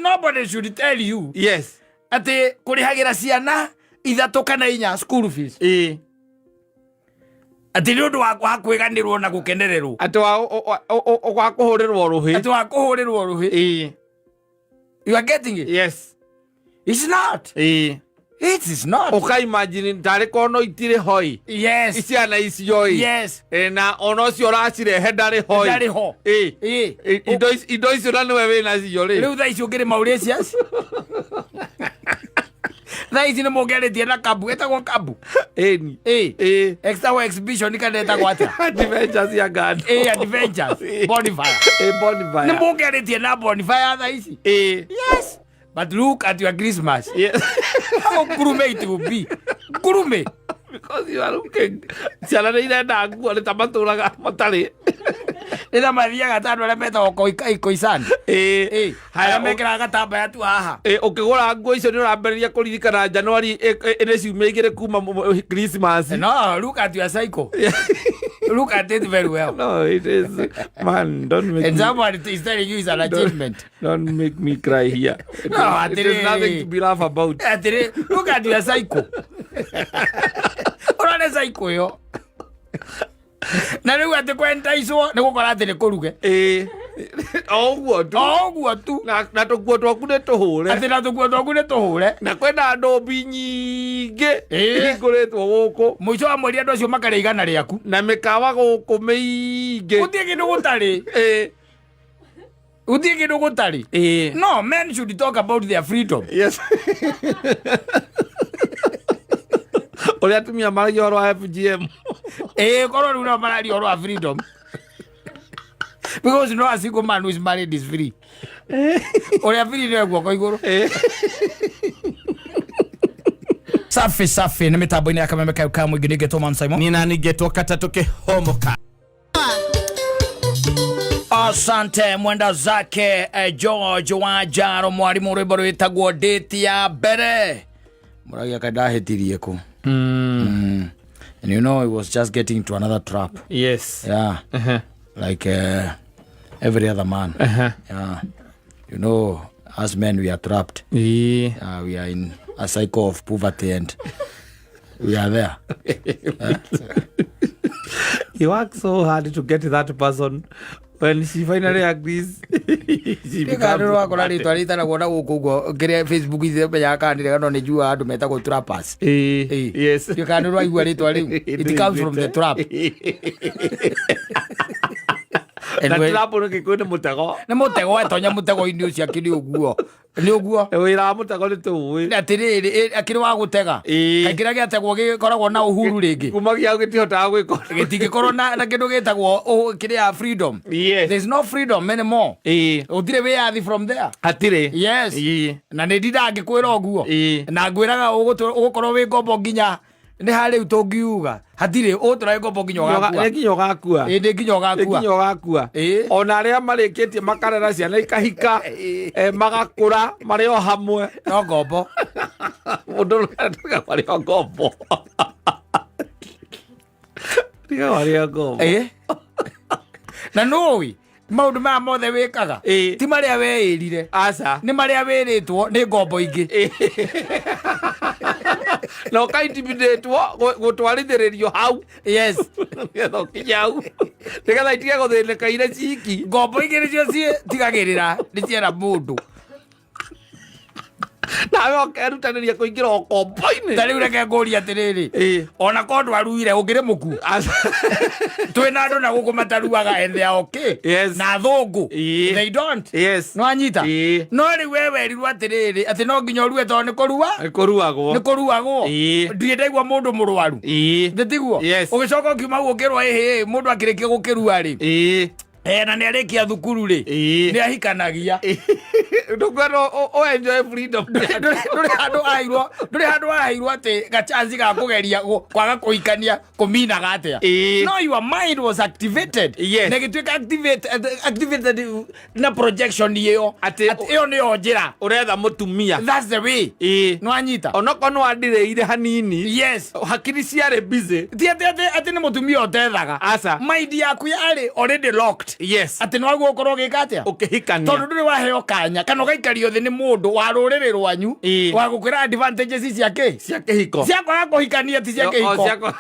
Nobody should tell you atĩ kũrĩhagĩra ciana ithatũ kana inya school fees atĩ nĩ ũndũ wa kwĩganĩrwo na gũkenererwo. Atĩ wa kũhũrĩrwo rũhĩ. Atĩ wa kũhũrĩrwo rũhĩ. You are getting it? Yes. It's not. It is not. Ũka imagine tarĩ korwo no itirĩ hoi. Ciana icio ĩ. Na ona ũcio ũracirehe ndarĩ hoi. Ndarĩ ho. Indo icio na nĩwe wĩ nacio rĩ. Rĩu thaa ici ũngĩrĩ Mauritius, thaa ici nĩ mũngĩarĩtie na kabu ĩtagwo kabu. Ĩni. Ĩtagwo exhibition kana ĩtagwo atĩa? Adventures cia ngano. Adventures. Bonfire. Bonfire. Nĩ mũngĩarĩtie na bonfire thaa ici. Yes, but look at your Christmas. How ngurume it will be. Ngurume. Because you are looking, ciana nĩ irenda nguo, nĩ ta matũraga matarĩ. Rĩrĩa mathiaga ta andũ arĩa metagwo koisan. Haya, arĩa mekĩraga gatambaya tu haha. Ũkĩgũra nguo icio nĩ ũrambĩrĩria kũririkana Januari nĩ ciumia 2 kuma Christmas. No, look at your cycle. Look at it very well. No, it is, man, don't make And me, someone is telling you it's an achievement. Don't make me cry here. It No, is nothing to be laugh about. Atĩrĩ, look at your cycle. Ũrone cycle ĩyo. Na rĩu atĩ kwentaicwo nĩ gũkora atĩ nĩ kũruge. Ĩ, o ũguo tu. O ũguo tu. Na tũkuo twaku nĩ tũhũre. Atĩ na tũkuo twaku nĩ tũhũre. Na kwĩna ndũmbi nyingĩ ihingũrĩtwo gũkũ. Mũico wa mweri andũ acio makarĩa 100 rĩaku. Na mĩkawa gũkũ mĩingĩ. Gũtirĩ kĩndũ gũtarĩ. Gũtirĩ kĩndũ gũtarĩ. No men should talk about their freedom. Yes. Ũrĩa atumia maragia ũhoro wa FGM. Ĩĩ, korwo rĩu no mararia ũhoro wa freedom, because no a single man who is married is free. Ũrĩa free nĩ guoko igũrũ. Safi safi, nĩ mĩtambo-inĩ ya Kameme kayo ka mũingĩ, nĩngetwo Man Simon. Nina nĩngetwo katatũ kĩhomoka. Asante mwenda zake George wa Njaro, mwarimu, rwimbo rwitagwo Date ya mbere. Mũragia kaĩ ndahĩtirie kũ? And you know he was just getting to another trap. Yeah. Like every other man. Yeah. You know, as men we are trapped. We are in a cycle of poverty and we are there. He works so hard to get that person. When she finally agrees, she becomes Nĩ wakora rĩtwa rĩtanagwo na gũkũ ũguo kĩrĩa Facebook ithe kana nĩ no nĩ njuaga andũ metagwo trappers. Ndiũ kana nĩ ũraigua rĩtwa rĩu. It comes from the trap. Na Anyway, trap nĩ Gĩkũyũ nĩ mũtego. Nĩ mũtego, etonya mũtego-inĩ ũcio akĩrĩ ũguo. Nĩ ũguo. Wĩra wa mũtego nĩ tũũĩ. Atĩrĩrĩ, akĩrĩ wa gũtega. Kaingĩ kĩrĩa gĩategwo gĩkoragwo na uhuru rĩngĩ. Kumagia hau gĩtihotaga gwĩka. Gĩtingĩkorwo na kĩndũ gĩtagwo kĩrĩa freedom. There's no freedom anymore. Gũtirĩ wĩyathi from there. Hatirĩ. Yes. Na nĩ ndindaga ngĩkwĩra ũguo. Na ngwĩraga ũgũkorwo wĩ ngombo nginya nĩ harĩ rĩu tũngiuga hatirĩ ũgũtũra wĩ ngombo nginya ũgakua. Nĩ nginya ũgakua. Ĩ, nĩ nginya Nĩ ũgakua. nginya ũgakua. Ona arĩa marĩkĩtie makarera ciana ikahika, magakũra marĩ o hamwe. No ngombo. Mũndũ tiga marĩ o ngombo. Tiga marĩ o ngombo. Na nũĩ maũndũ maya mothe wĩkaga ti marĩa weĩrire. Aca. Nĩ marĩa wĩrĩtwo nĩ ngombo ingĩ. Na ũkaintimidĩtwo gũtwarithĩrĩrio hau. Nĩgetha ũkinye hau, nĩgetha itige gũthĩnĩka ire ciki. Ngombo ingĩ nĩcio citigagĩrĩra nĩ ciera mũndũ. Nawe ũkerutanĩria kũingĩra ũkombo-inĩ. Ta rĩu reke ngũrie atĩrĩrĩ, ona korwo ndwaruire ũngĩrĩ mũkuo. Twĩna andũ na gũkũ mataruaga and they are okay. Na athũngũ, they don't. No anyita. No rĩu we werirwo atĩrĩrĩ, atĩ no nginya ũrue tondũ nĩ kũrua. Nĩ kũruagwo. Nĩ kũruagwo. Ndirĩ ndaigua mũndũ mũrwaru. Nĩ tiguo? Yes. Ũgĩcoka ũkiuma hau ũkĩrwo ĩhĩ mũndũ akĩrĩkia gũkĩrua rĩ, na nĩ arĩkia thukuru rĩ, nĩ ahikanagia. Ndũkwenda ũ enjoy freedom. Ndũrĩ handũ aheirwo, ndũrĩ handũ aheirwo atĩ gachanci ga kũgeria kwaga kũhikania kũminaga atĩa. No your mind was activated. Na ĩgĩtuĩka activated na projection ĩyo. Atĩ Atĩ ĩyo nĩyo njĩra. Ũretha mũtumia. That's the way. Nĩ wanyita? Onokorwo nĩ wandirĩire hanini. Hakiri ciarĩ busy. Ti atĩ nĩ mũtumia ũtethaga. Aca. Mind yaku yarĩ already locked. Atĩ nĩ wagwo ũkorwo ũgĩka atĩa? Ũkĩhikania. Tondũ ndũrĩ waheo kanya. Kanya kana ũgaikario thĩ nĩ mũndũ wa rũrĩrĩ rwanyu wa gũkwĩra advantages cia kĩ, cia kĩhiko, cia kwaga kũhikania, ti cia kĩhiko.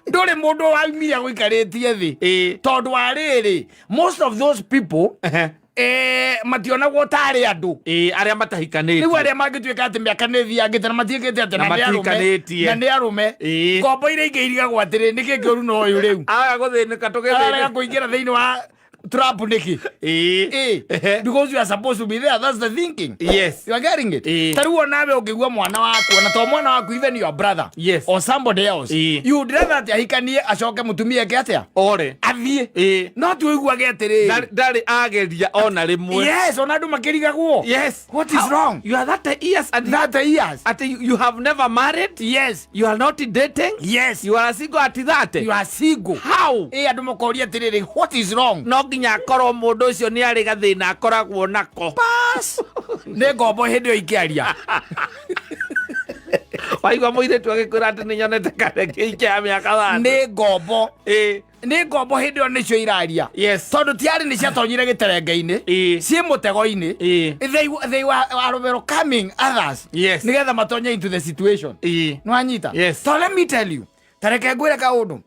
Ndũrĩ mũndũ waumire gũikarĩtie thĩ, tondũ wa rĩrĩ, most of those people mationagwo tarĩ andũ. Ĩĩ, arĩa matahikanĩtie. Rĩu arĩa mangĩtuĩka atĩ mĩaka nĩ thiangĩte na matiĩkĩte atĩ Na na nĩ arũme, matihikanĩtie. Na nĩ arũme, ngombo iria ingĩ irigagwo atĩrĩ, nĩkĩ kĩũru na ũyũ rĩu? Aga gũthĩnĩka. Ararega Tũgĩthĩnĩka. Kũingĩra thĩinĩ wa trap nĩkĩ? Because you are supposed to be there, that's the thinking. You are getting it? Ta rĩu onawe ũngĩgua mwana waku, ona to mwana waku, even your brother or somebody else, you would rather atĩ ahikanie, acoke mũtumia eke atĩa? Ore. Athiĩ. No ti ũiguage atĩrĩrĩ, Ndarĩ ageria ona rĩmwe. Yes, ona andũ makĩrigagwo, what is wrong? You are 30 years and 30 years. At you have never married. You are not dating. You are single at 30. You are single. How? Ĩ, andũ makoria atĩrĩrĩ, what is wrong? No nginya akorwo mũndũ ũcio nĩ arĩ gathĩna akoragwo nako. Bas, nĩ ngombo hĩndĩ ĩyo ikĩaria. Waigua mũirĩtu agĩkwĩra atĩ nĩ nyonete kareke ya mĩaka 30. Nĩ ngombo. Nĩ ngombo hĩndĩ ĩyo nĩcio iraria, tondũ tiarĩ nĩ ciatonyire gĩterenge-inĩ, ciĩ mũtego-inĩ. They were welcoming others nĩgetha matonye into the situation. Nĩwanyita? Yes. So let me tell you, tareke ngwĩre kaũndũ.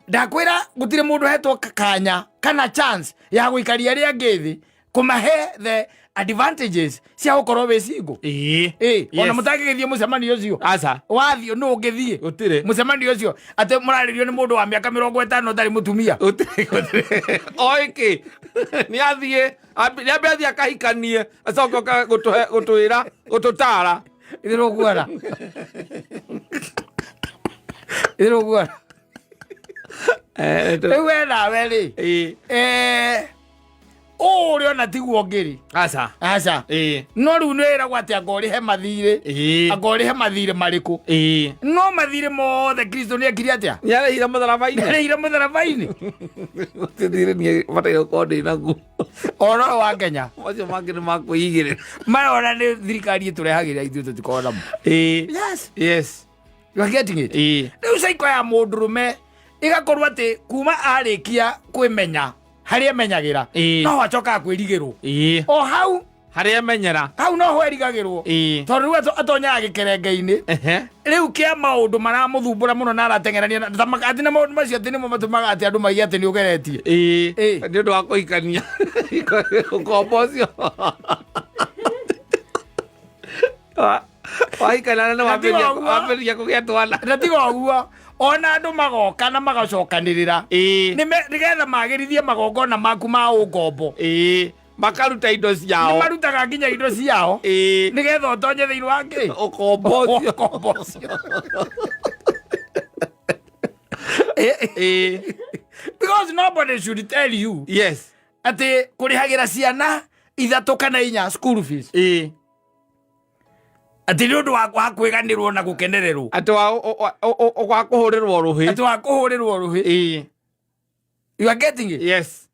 Ndakwĩra gũtirĩ mũndũ hetwo kanya kana chance ya gũikaria arĩa angĩ thĩ, kũmahe the advantages cia gũkorwo wĩ single. Ĩ, ona mũtangĩgĩthiĩ mũcemanio ũcio. Aca. Wathiĩ, nũ ũngĩthiĩ Gũtirĩ. mũcemanio ũcio atĩ mũrarĩrio nĩ mũndũ wa mĩaka 50 ũtarĩ mũtumia? Gũtirĩ, gũtirĩ. Oĩkĩ nĩ athiĩ, nĩ ambe athiĩ akahikanie, acoke oke gũtũhe, gũtwĩra, gũtũtara. Ithĩrũguara, ithĩrũguara. Rĩu we nawe rĩ, ũũ ũrĩ ona tiguo ngĩrĩ. Aca. Aca. No rĩu nĩ wĩragwo atĩ anga ũrĩhe mathirĩ. Anga ũrĩhe mathirĩ marĩkũ? No mathirĩ mothe Kristo nĩ ekire atĩa? Nĩ arĩhire mũtharaba-inĩ. Arĩhire mũtharaba-inĩ. Gũtirĩ thirĩ niĩ bataire gũkorwo ndĩ naguo. Oro wa Kenya. Macio mangĩ nĩ makwĩigĩrĩra. Maya ona nĩ thirikari ĩtũrehagĩra, ithuĩ tũtikoragwo namo. Yes. You are getting it? Rĩu caiko ya mũndũrũme ĩgakorwo atĩ kuma arĩkia kwĩmenya harĩa emenyagĩra, no acokaga kwĩrigĩrwo o hau. Harĩa emenyera. Hau noho erigagĩrwo, tondũ rĩu atonyaga gĩkerenge-inĩ rĩu kĩa maũndũ maramũthumbũra mũno na arateng'erania atĩ na maũndũ macio, atĩ nĩmo matũmaga atĩ andũ maiye atĩ nĩ ũgeretie. Nĩ ũndũ wa kũhikania, ũkombo ũcio wahikania nĩ Na tiga ũguo. wambĩrĩria kũgĩa twana. Na tiga ũguo, ona andũ magoka na magacokanĩrĩra nĩgetha magĩrithie magongona maku ma ũngombo. Ĩĩ, makaruta indo Nĩ ciao. Marutaga nginya indo ciao nĩgetha ũtonye thĩinĩ wa kĩ? Ũkombo ũcio. Ũkombo ũcio. Because nobody should tell you atĩ kũrĩhagĩra ciana ithatũ kana inya school fees atĩ nĩ ũndũ wa kwĩganĩrwo na gũkenererwo. Atĩ wa kũhũrĩrwo rũhĩ. Atĩ wa kũhũrĩrwo rũhĩ. You are getting it? Yes.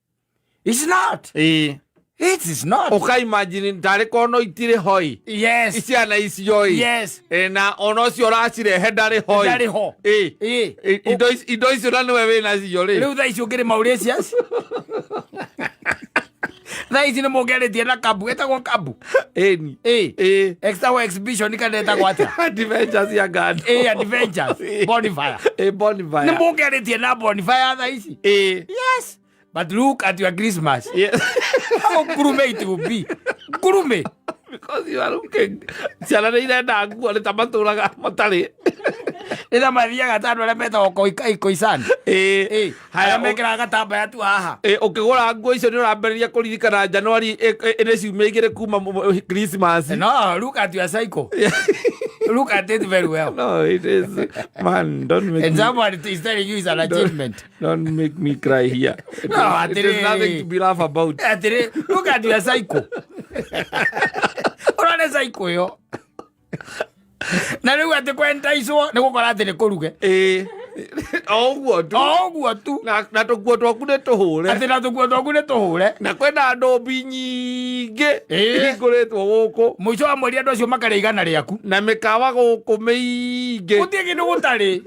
It's not. It is not. Ũkaimagine tarĩ korwo no itirĩ hoi, ciana icio ĩ. Na ona ũcio ũracirehe ndarĩ hoi. Ndarĩ ho. Indo icio na nĩwe wĩ nacio rĩ. Rĩu thaa ici ũngĩrĩ Mauritius, thaa ici nĩ mũngĩarĩtie na kambu ĩtagwo kambu. Ĩni. Extra exhibition kana ĩtagwo atĩa? Adventure cia ngano. Adventures. Bonfire. Bonfire. Nĩ mũngĩarĩtie na bonfire thaa ici. Yes, but look at your Christmas. How ngurume it will be, ngurume. Because you are looking, ciana nĩ irenda nguo, nĩ ta matũraga matarĩ. Nĩ ta mathiaga ta andũ arĩa metagwo koisan. Haya. Arĩa mekĩraga gatambaya tu haha. Ũkĩgũra nguo icio nĩ ũrambĩrĩria kũririkana Januari nĩ ciumia 2 kuma Christmas. No look at your cycle, look at it very well. No, it is, man, don't make And me, someone is telling you it's an achievement. Don't make me cry here. It No, is, it is nothing to be laugh about. Atĩrĩ, look at your cycle, ũrone cycle ĩyo na rĩu atĩ kwentaicwo nĩ gũkora atĩ nĩ kũruge. O ũguo tu. O ũguo tu. Na tũkuo twaku nĩ tũhũre. Atĩ na tũkuo twaku nĩ tũhũre. Na kwĩna ndũmbi nyingĩ ihingũrĩtwo gũkũ. Mũico wa mweri andũ acio makarĩa 100 rĩaku. Na mĩkawa gũkũ mĩingĩ. Gũtirĩ kĩndũ gũtarĩ.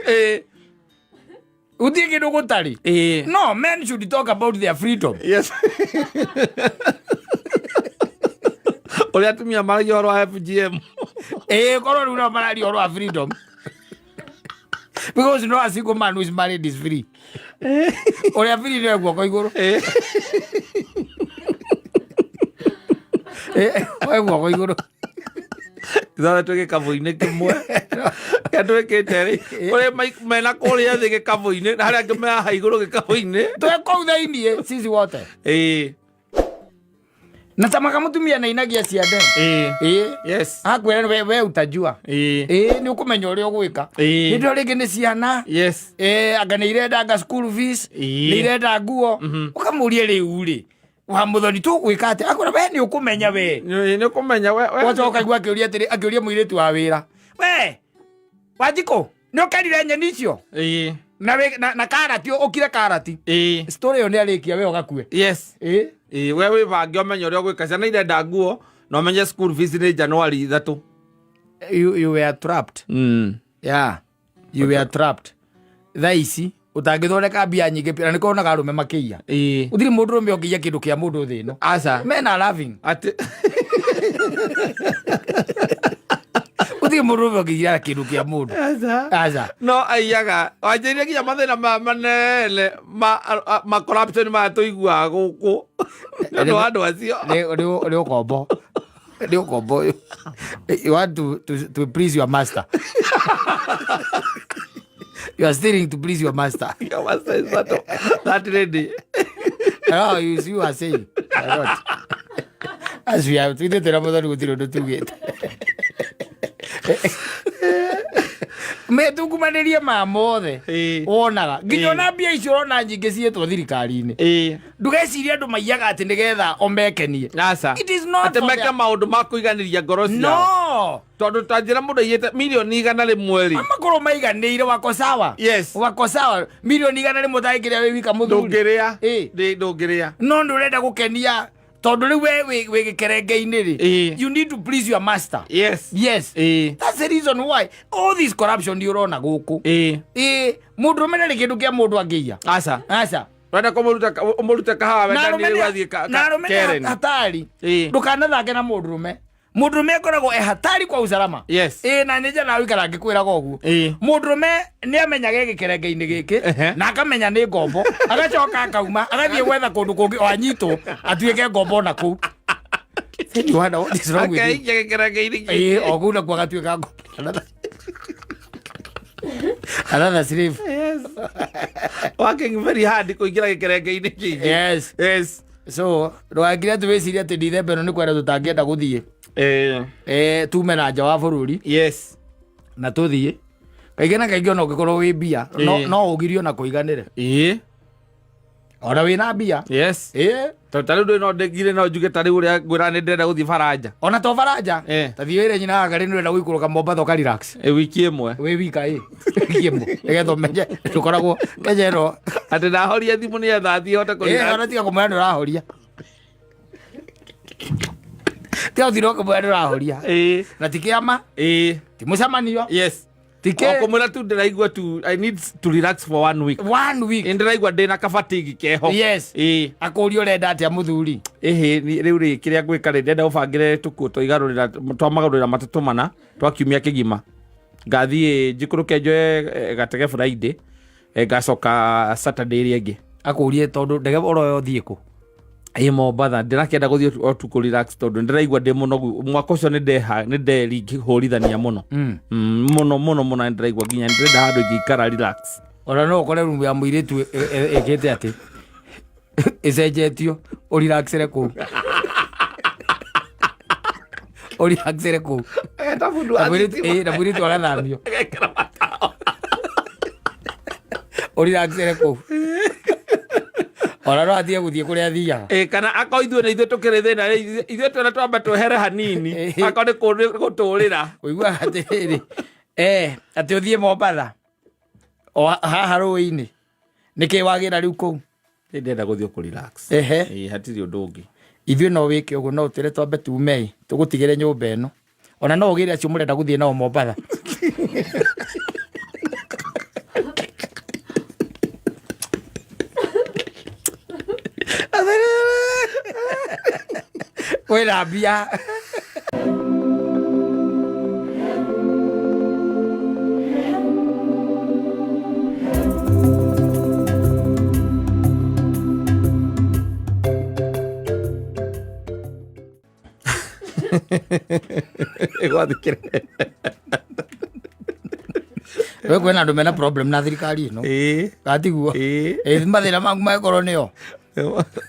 Gũtirĩ kĩndũ gũtarĩ. No men should talk about their freedom. Yes, ũrĩa atumia maragia ũhoro wa FGM. Ĩĩ, korwo rĩu no mararia ũhoro wa freedom, because no a single man who is married is free. Ũrĩa free nĩ guoko igũrũ. Oe guoko igũrũ. Ithuothe twĩ gĩkabũ-inĩ kĩmwe kĩrĩa twĩkĩte rĩ, kũrĩ mena kũrĩa thĩ gĩkabũ-inĩ na harĩa angĩ me haha igũrũ gĩkabũ-inĩ. Twĩ kũu thĩiniĩ sisi wote. Na tamaga mũtumia nainagia ciande. Ĩĩ. Akwĩra we utajua. Ĩĩ, nĩ ũkũmenya ũrĩa ũgwĩka. Hĩndĩ ĩyo rĩngĩ nĩ ciana. Anga nĩ irenda anga school fees, nĩ irenda nguo. Ũkamũria, rĩu rĩ, wa mũthoni, tũgwĩka atĩa? Akwĩra, we nĩ ũkũmenya we. Nĩ ũkũmenya we. Wacoka ũkaigua akĩũria atĩrĩ, akĩũria mũirĩtu wa wĩra, we Wanjikũ, nĩ ũkerire nyeni icio na karati, ũkire karati. Story ĩyo nĩ arĩkia, we ũgakue. Ĩĩ, we wĩbange ũmenye ũrĩa ũgwĩka. Ciana irenda nguo na ũmenye school fees nĩ Januari 3. You were trapped. Yeah, you were trapped. Thaa ici ũtangĩthondeka mbia nyingĩ, na nĩkĩo wonaga arũme makĩiya. Gũtirĩ mũndũ ũrũme ũngĩiya kĩndũ kĩa mũndũ thĩ ĩno. Aca. Men are loving. Atĩ Gũtirĩ mũndũ ũrũme ũngĩiya kĩndũ kĩa mũndũ. Aca. Aca. No aiyaga wanjĩrire nginya mathĩna maya manene ma corruption maya tũiguaga gũkũ nĩ ũndũ wa andũ acio. Nĩ ũkombo, nĩ ũkombo. You want to please your master. You are stealing to please your master. Your master is that lady. Oh, you are saying a lot. As we are twithĩ na mũthoni, gũtirĩ ũndũ tugĩte. Metungumanĩrie ma mothe. Wonaga nginya ona mbia icio ũrona nyingĩ ciĩtwo thirikari-inĩ, ndũgecirie andũ maiyaga atĩ nĩgetha o mekenie. Aca. It is not atĩ for meke maũndũ ma kũiganĩria ngoro ciao. No. Tondũ ta njĩra mũndũ aiyĩte mirioni 100 rĩ, makorwo maiganĩire, wako sawa. Wako sawa, mirioni 100 ũtangĩrĩa wĩ wika, mũthuri. Ndũngĩrĩa. Ndũngĩrĩa. No nĩ ũrenda gũkenia, tondũ rĩu we wĩ gĩkerenge-inĩ rĩ, you need to please your master. Yes. That's the reason why all this corruption nĩ ũrona gũkũ. Ĩĩ, mũndũ ũrũme ndarĩ kĩndũ kĩa mũndũ angĩiya. Aca. Aca. Wenda kũmũruta kahawa Na wenda arũme nĩ nĩ- rĩu athiĩ na arũme nĩ Karen. hatari. Ndũkanathake na mũndũrũme. Mũndũrũme akoragwo e hatari kwa usalama. Ĩĩ, na nĩ njana wikara ngĩkwĩraga ũguo. Mũndũrũme nĩ amenyaga e gĩkerenge-inĩ gĩkĩ, na akamenya nĩ ngombo, agacoka akauma agathiĩ gwetha kũndũ kũngĩ o anyitwo atuĩke ngombo ona kũu. Then you wonder what is wrong with you. Akeikia gĩkerenge-inĩ. Ĩĩ, o kũu nakuo agatuĩka ngombo. Another slave. Yes. Working very hard kũingĩra gĩkerenge-inĩ kĩngĩ. So ndũgakire atĩ wĩcirie atĩ ndithemba ĩno nĩ kwenda tũtangĩenda gũthiĩ. Tume na nja wa bũrũri na tũthiĩ kaingĩ na kaingĩ, ona ũngĩkorwo wĩ mbia no, no ũgirio na kũiganĩre ona wĩna mbia. Tondũ ta rĩu ndũĩ no ndĩngire no njuge ta rĩu ũrĩa ngwĩra nĩ ndĩrenda gũthiĩ Faranja. Ona to Baranja. Ta thiĩ wĩre nyina wa ngarĩ nĩ ũrenda gũikũrũka Mombatha ũka relax. Wiki ĩmwe. Wĩ wika ĩ wiki ĩmwe, nĩgetha ũmenye ndũkoragwo Kenya ĩno. Atĩ ndahoria thimũ nĩgetha thiĩ hote kũ relax. Ona tiga kũmwĩra nĩ ũrahoria, tiga gũtinda ũkĩmwĩra nĩ ũrahoria. Na ti kĩama, ti mũcemanio, ti O kĩ. kũmwĩra tu ndĩraigua tu I need to relax for one week. One week. Ĩ, ndĩraigua ndĩna kabatigi keho. Akũria, ũrenda atĩa, mũthuri? Ĩhĩ, rĩu rĩ, kĩrĩa ngwĩka rĩ, ndĩrenda ũbangĩre tũkuo twa igarũrĩra twa magarũrĩra matatũ mana twa kiumia kĩgima. Ngathiĩ njikũrũke njoe gatege Friday, ngacoka Saturday ĩrĩa ĩngĩ. Akũrie, tondũ ndege ũroya ũthiĩ kũ? Ĩ Mombatha. Ndĩrakĩenda gũthiĩ o tu kũ relax tondũ ndĩraigua ndĩ mũnogu. Mwaka ũcio nĩ ndeha nĩ nderihũrithania mũno. Mũno mũno mũno, nĩ ndĩraigua nginya ndĩrenda handũ ingĩikara relax. Ona no ũkore rumu ya mũirĩtu ĩkĩte atĩ ĩcenjetio, ũrelaxere kũu, ũrelaxere kũu. Ageta mundu Na wa thitima. na mũirĩtu agathamio. Agekĩra matawa. Ũrelaxere kũu, ona no atige gũthiĩ kũrĩa athiaga. Ĩ, kana akorwo ithuĩ nĩ ithuĩ tũkĩrĩ thĩna rĩ, ithuĩ twena twamba twehere hanini. Akorwo nĩ gũtũrĩra. Ũiguaga atĩrĩrĩ, atĩ ũthiĩ Mombatha o haha rũĩ-inĩ, nĩkĩ wagĩra rĩu kũu? Nĩ ndĩrenda gũthiĩ kũ relax. Ĩ, hatirĩ ũndũ ũngĩ. Ithuĩ no wĩke ũguo, no ũtwĩre twambe tume tũgũtigĩre nyũmba ĩno, ona no ũgĩre acio mũrenda gũthiĩ nao Mombatha. Kwĩna mbia. Ĩgwathĩkĩre. We kwĩna andũ mena problem na thirikari ĩno. Ĩĩ. Gatiguo. Ĩĩ. Ĩ mathĩna maku mangĩkorwo nĩo.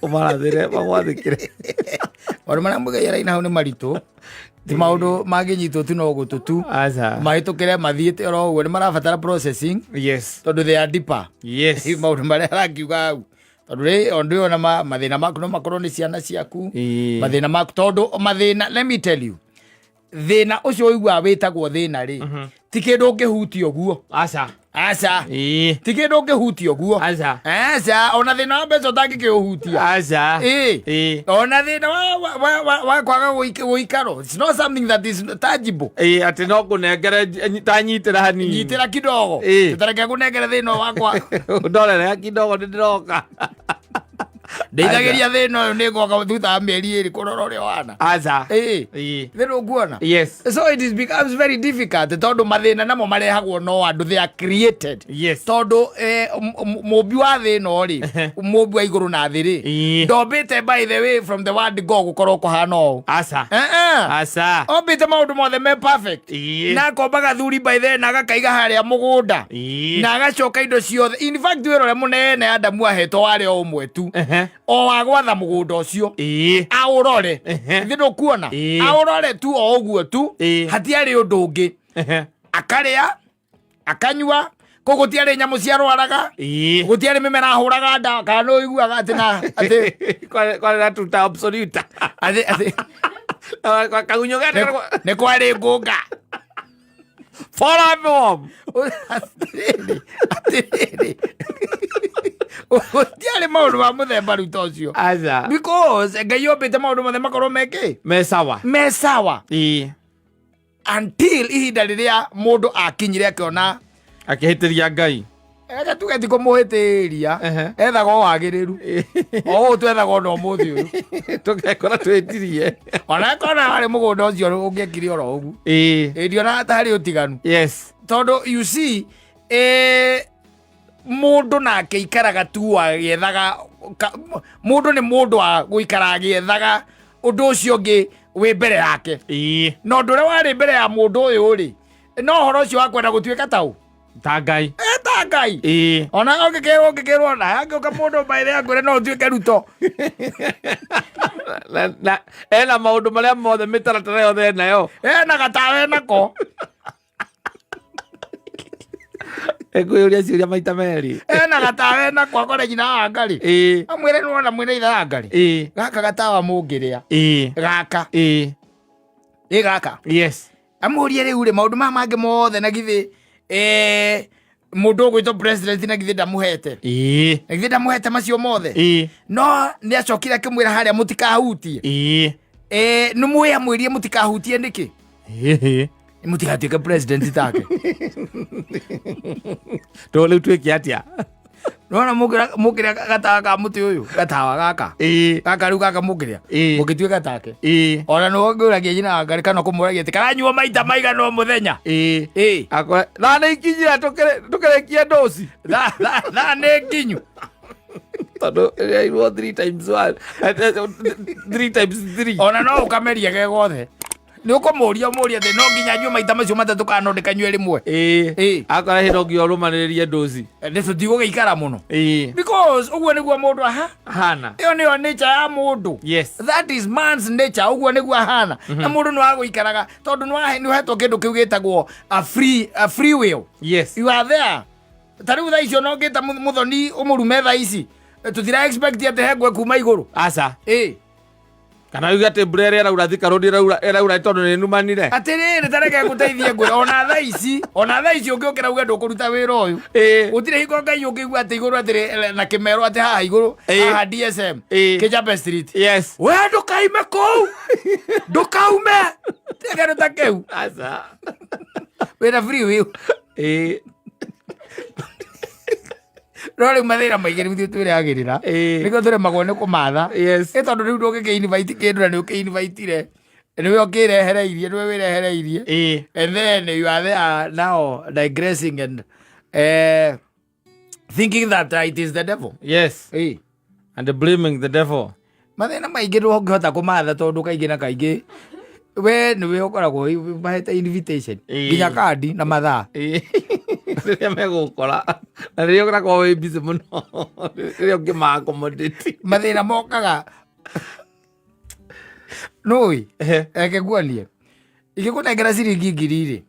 Ũmarathĩre magwathĩkĩre. Maũndũ marĩa mũgeithia hau nĩ maritũ. Ti maũndũ mangĩnyitwo tu no gũtũ tu. Aca. Mahĩtũkĩre mathiĩte oro ũguo nĩ marabatara processing Yes. tondũ they are deeper. Yes. Maũndũ marĩa arakiuga hau. Tondũ rĩ o ndũĩ ona mathĩna maku no makorwo nĩ ciana ciaku. Ĩĩ. Mathĩna maku tondũ mathĩna, let me tell you, thĩna ũcio ũiguaga wĩtagwo thĩna rĩ, ti kĩndũ ũngĩhutia ũguo. Aca. Aca. Ĩĩ. Ti kĩndũ ũngĩhutia ũguo. Aca. Aca, ona thĩna wa mbeca ũtangĩkĩũhutia. Aca. Ĩĩ. Ĩĩ. Ona thĩna wa kwaga gũikaro, it's not something that is tangible. Ĩĩ, atĩ no ngũnengere tanyitĩra hanini. Nyitĩra kidogo. Ĩĩ. Tareke ngũnengere thĩna ũyũ wakwa. Ndorere kidogo nĩ ndĩroka. Ndeithagĩria thĩna ũyũ, nĩ ngoka thutha wa mĩeri 2 kũrora ũrĩa ũhana. Aca. Ĩĩ. Ĩĩ. Thĩna ũkuona. Yes. So it is becomes very difficult tondũ mathĩna namo marehagwo no andũ, they are created. Yes. Tondũ mũmbi wa thĩ ĩno rĩ, mũmbi wa igũrũ na thĩ rĩ, Ĩĩ. ndombĩte by the way from the word go gũkorwo kũhana ũũ. Aca. Eh, eh. Aca. Ombĩte maũndũ mothe me perfect. Ĩĩ. Na akomba gathuri by the way, na agakaiga harĩa mũgũnda. Ĩĩ. Na agacoka indo ciothe. In fact wĩra ũrĩa mũnene Adamu ahetwo warĩ o ũmwe tu. Ehe. O wa gwatha mũgũnda ũcio. Ĩĩ. Aũrore. Ehe. Thĩ ndũkuona. Ĩĩ. Aũrore tu o ũguo tu. Ĩĩ. Hatiarĩ ũndũ ũngĩ. Ehe. Akarĩa, akanyua, kũu gũtiarĩ nyamũ ciarwaraga. Ĩĩ. Gũtiarĩ mĩmera ahũraga ndawa, kana nĩ ũiguaga atĩ na atĩ Kwarĩ na tuta absoluta. atĩ atĩ Kagunyũ getagwo nĩ kwarĩ ngũnga. Follow. Atĩrĩrĩ, atĩrĩrĩ. Gũtiarĩ maũndũ ma mũthemba rĩu ta ũcio. Aca. Because Ngai ombĩte maũndũ mothe makorwo mekĩ? Me sawa. Me sawa. Ĩĩ. Until ihinda rĩrĩa mũndũ akinyire akĩona Akĩhĩtĩria Ngai. Reke tuge ti kũmũhĩtĩria. Ehe. Ethaga o wagĩrĩru. O ũũ twethaga ona ũmũthĩ ũyũ. Tũgekora twĩtirie. Ona kona warĩ mũgũnda ũcio ũngĩekire oro ũguo. Ĩĩ. Ĩ ndionaga ta harĩ ũtiganu. Yes. Tondũ you see, mũndũ nake ikaraga tu agĩethaga, mũndũ nĩ mũndũ wa gũikara agĩethaga ũndũ ũcio ũngĩ wĩ mbere yake. Ĩĩ. Na ũndũ ũrĩa warĩ mbere ya mũndũ ũyũ rĩ, no ũhoro ũcio wa kwenda gũtuĩka ta ũ? Ta Ngai. Ta Ngai. Ĩĩ. Ona ũngĩkĩrwo ona angĩũka mũndũ mbaĩrĩ akwĩre no ũtuĩke Ruto. Na ena maũndũ marĩa mothe mĩtaratara yothe enayo. Ena gatawa enako. Ekwĩyũria ciũria maita merĩ. Ena gatawa enako akore nyina wa Ngarĩ. Ĩĩ. Amwĩre nĩwona mwĩna ithe wa Ngarĩ. Ĩĩ. Gaka gatawa mũngĩrĩa. Ĩĩ. Gaka. Ĩĩ. Ĩ gaka. Yes. Amũrie rĩu rĩ maũndũ maya mangĩ mothe na githĩ, mũndũ ũgwĩtwo president na githĩ ndamũhete. Ĩĩ. Na githĩ ndamũhete macio mothe. Ĩĩ. No nĩ acokire akĩmwĩra harĩa mũtikahutie. Ĩĩ. Nĩ mũĩ amwĩrie mũtikahutie nĩkĩ? Ĩĩ. Mũtigatuĩke president take. To rĩu twĩke atĩa? Nona mũkĩrĩa gatawa ka mũtĩ ũyũ, gatawa gaka. Ĩĩ. Gaka rĩu gaka mũkĩrĩa. Ĩĩ. Mũngĩtuĩka take. Ĩĩ. Ona nĩ ũngĩũragia nyina wa Ngarĩ kana ũkũmũragia atĩ karanyuo maita maigana o mũthenya. Ĩĩ. Ĩĩ. Akora thaa nĩ ikinyire tũkĩrĩkie ndoci. Thaa nĩ nginyu. Tondũ ĩrĩa 3 times 1, 3 times 3. Ona no ũkamerie ge gothe. Nĩ ũkũmũria ũmũrie atĩ no nginya nyue maita macio matatũ kana no ndĩkanyue rĩmwe. Ĩĩ. Ĩĩ. Akora hĩndĩ nginya ũrũmanĩrĩrie ndoci. Nĩ tũtigũgĩikara mũno. Ĩĩ. Because ũguo nĩguo mũndũ aha. Hana. Ĩyo nĩyo nature ya mũndũ. Yes. That is man's nature, ũguo nĩguo ahana. Na mũndũ nĩ wa gũikaraga tondũ nĩ ũhetwo kĩndũ kĩu gĩtagwo a free will. Yes. You are there. Ta rĩu thaa icio no ngĩta mũthoni ũmũrume thaa ici. Tũtira expect atĩ he ngwe kuma igũrũ. Aca. Ĩĩ. Kana uge atĩ mbura ĩrĩa ĩraura Thika Road ĩraura tondũ nĩ numanire. Atĩrĩrĩ, ta reke ngũteithie ngwĩre, ona thaa ici ũngĩũkĩra uge ndũkũruta wĩra ũyũ. Ĩĩ. Gũtirĩ hingo Ngai ũngĩigua atĩ igũrũ atĩrĩ na kĩmero atĩ haha igũrũ, Ĩĩ. haha DSM, Ĩĩ. Kijape Street. Yes. We ndũkaime kũu. Ndũkaume. Tiga kĩndũ ta kĩu. Aca. Wĩna free will. Ĩĩ. No rĩu mathĩna maingĩ nĩ ithuĩ twĩrehagĩrĩra. Ĩĩ. Nĩkĩo tũremagwo nĩ kũmatha. Yes. Ĩ tondũ rĩu ndũngĩkĩ-invite kĩndũ na nĩ ũkĩ-invitire. Nĩwe ũkĩrehereirie, nĩwe wĩrehereirie. Ĩĩ. And then you are there now digressing and thinking that it is the devil. Yes. Ĩĩ. And blaming the devil. Mathĩna maingĩ ndũngĩhota kũmatha tondũ kaingĩ na kaingĩ we nĩwe ũkoragwo mahete invitation Ĩĩ. nginya kandi na mathaa. Ĩĩ. Rĩrĩa megũkora na rĩrĩa ũkoragwo wĩ busy mũno, rĩrĩa ũngĩma accommodate. Mathĩna mokaga nũĩ. Ehe. Reke nguonie, ingĩkũnengera ciringi 1000 rĩ,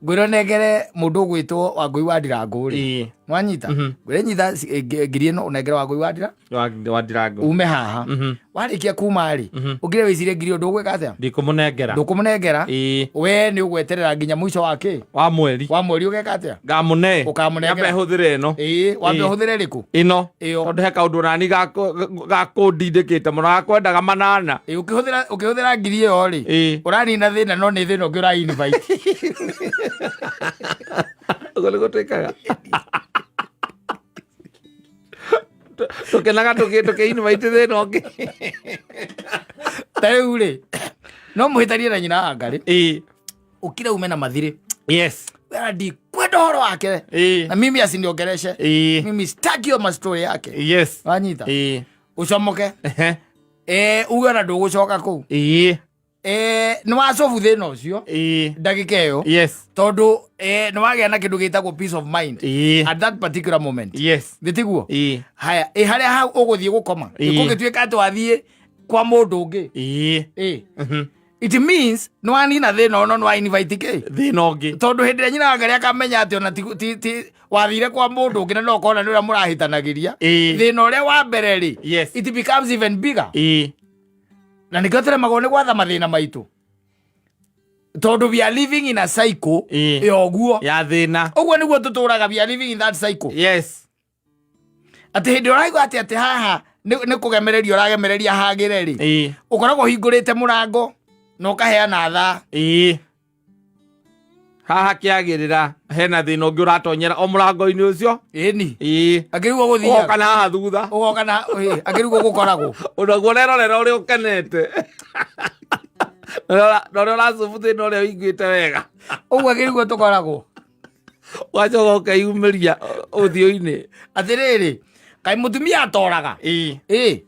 ngwĩra nengere mũndũ ũgwĩtwo Wangũi wa Ndirangũ rĩ. Nwanyita, ngwĩre nyita 1000 ĩno ũnengere Wangũi wa Ndira Wa Ndirangũ. Ume haha. Warĩkia kuma rĩ, ũkire wĩcirie 1000 ĩyo ndũgwĩka atĩa? Ndikũmũnengera. Ndũkũmũnengera. Ĩĩ. We nĩ ũgweterera nginya mũico wa kĩ? Wa mweri. Wa mweri ũgeka atĩa? Ngamũne. Ũkamũnengera. Nyambe hũthĩre ĩno. Ĩĩ, wambe Ĩĩ. ũhũthĩre rĩkũ? Ĩno. Ĩyo. Tondũ he kaũndũ nani gakũndindĩkĩte mũno gakwendaga manana. Ĩĩ, ũkĩhũthĩra 1000 ĩyo rĩ, Ĩĩ. ũranina thĩna, no nĩ thĩna ũngĩ ũra invite. Ũguo nĩguo twĩkaga, tũkenaga tũkĩ-invite thĩna ũngĩ. Ta rĩu rĩ, no mũhĩtanie na nyina wa Ngarĩ. Ĩĩ. Ũkire ume na mathirĩ. Yes. Wera ndikwenda ũhoro wake. Ĩĩ. Na mimi asiniongereshe. Ĩĩ. Mimi sitaki hiyo mastori yake. Yes. Wanyita? Ĩĩ. Ũcomoke. Ehe. Uge ona ndũgũcoka kũu. Ĩĩ. Nĩ wacobu thĩna ũcio Ĩĩ. ndagĩka ĩyo. Yes. Tondũ nĩ wagĩa na kĩndũ gĩtagwo peace of mind Ĩĩ. at that particular moment. Yes. Thĩ tiguo? Ĩĩ. Haya, ĩ harĩa hau ũgũthiĩ gũkoma? Ĩĩ. Kũngĩtuĩka atĩ wathiĩ kwa mũndũ ũngĩ, Ĩĩ. ĩ it means nĩ wanina thĩna ũno, nĩ wa invite kĩ? Thĩna ũngĩ. Tondũ hĩndĩ ĩrĩa nyina wa Ngarĩ akamenya atĩ ona ti wathire kwa mũndũ ũngĩ na no ũkona nĩ ũrĩa mũrahĩtanagĩria, Ĩĩ. thĩna ũrĩa wa mbere rĩ, Yes. it becomes even bigger. Ĩĩ. Na nĩkĩo tũremagwo nĩ gwatha mathĩna maitũ, tondũ we are living in a cycle. Ĩĩ. Ya ũguo. Ya thĩna. Ũguo nĩguo tũtũraga, we are living in that cycle. Yes. Atĩ hĩndĩ ũraigua atĩ haha nĩ kũgemereria ũragemereria hagĩre rĩ, Ĩĩ. ũkoragwo ũhingũrĩte mũrango na ũkaheana thaa. Ĩĩ, haha kĩagĩrĩra hena thĩna ũngĩ ũratonyera o mũrango-inĩ ũcio. Ĩni. Ĩĩ. Akĩrigwo gũthiaga. Ũgoka na haha thutha. Ũgoka na ĩ, akĩrigwo gũkoragwo. Onaguo ũrerorera ũrĩa ũkenete na ũrĩa ũracubu thĩna ũrĩa ũiguĩte wega. Ũguo akĩrigwo tũkoragwo. Ũgacoka ũkeyumĩria ũthiũ-inĩ. Atĩrĩrĩ, kaĩ mũtumia atoraga? Ĩĩ. Ĩ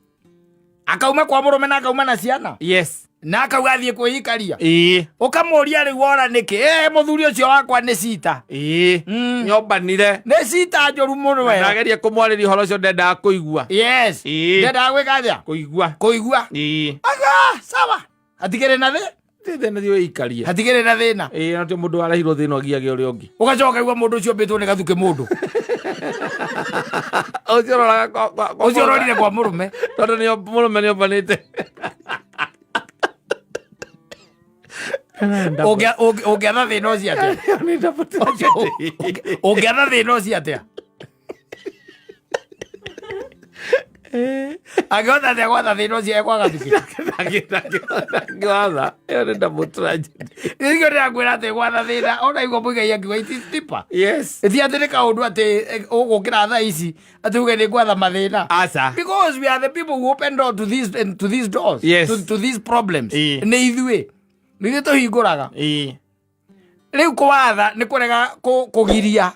akauma kwa mũrũme na akauma na ciana Yes. na akauga athiĩ kwĩikaria. Ĩĩ. Ũkamũria rĩu wora nĩkĩ? Ĩ mũthuri ũcio wakwa nĩ cita. Ĩĩ. Nyombanire. Nĩ cita njũru mũno ĩyo. Ndageria kũmwarĩria ũhoro ũcio, ndendaga kũigua. Yes. Ĩĩ. Ndendaga gwĩka atĩa? Kũigua. Kũigua. Ĩĩ. Aga sawa, hatikĩrĩ na thĩ. Thĩna, thiĩ wĩikarie. Hatikĩrĩ na thĩna. Ĩĩ, no ti mũndũ warehirwo thĩna ũgiage ũrĩa ũngĩ. Ũgacoka ũkaigua mũndũ ũcio mbĩtwo nĩ gathukĩ mũndũ. Ũcio ũroraga kwa Ũcio ũrorire kwa mũrũme. Tondũ nĩ mũrũme nĩ ombanĩte. Ũngĩatha thĩna ũcio atĩa? Nĩ double tragedy. Ũngĩatha thĩna ũcio atĩa? Angĩhota atĩa gwatha thĩna ũcio ekwa gathukĩ? Ndangĩwatha, ĩyo nĩ double tragedy. Nĩkĩo ndĩrakwĩra atĩ gwatha thĩna ona igua mũigai akiuga it is deeper. Yes. Ti atĩ nĩ kaũndũ atĩ ũgũkĩra thaa ici atĩ uge nĩ gwatha mathĩna. Aca. Because we are the people who open door to these doors, Yes. to these problems. Ĩĩ. Nĩ ithuĩ, nĩ ithuĩ tũhingũraga. Ĩĩ. Rĩu kũwatha nĩ kũrega kũgiria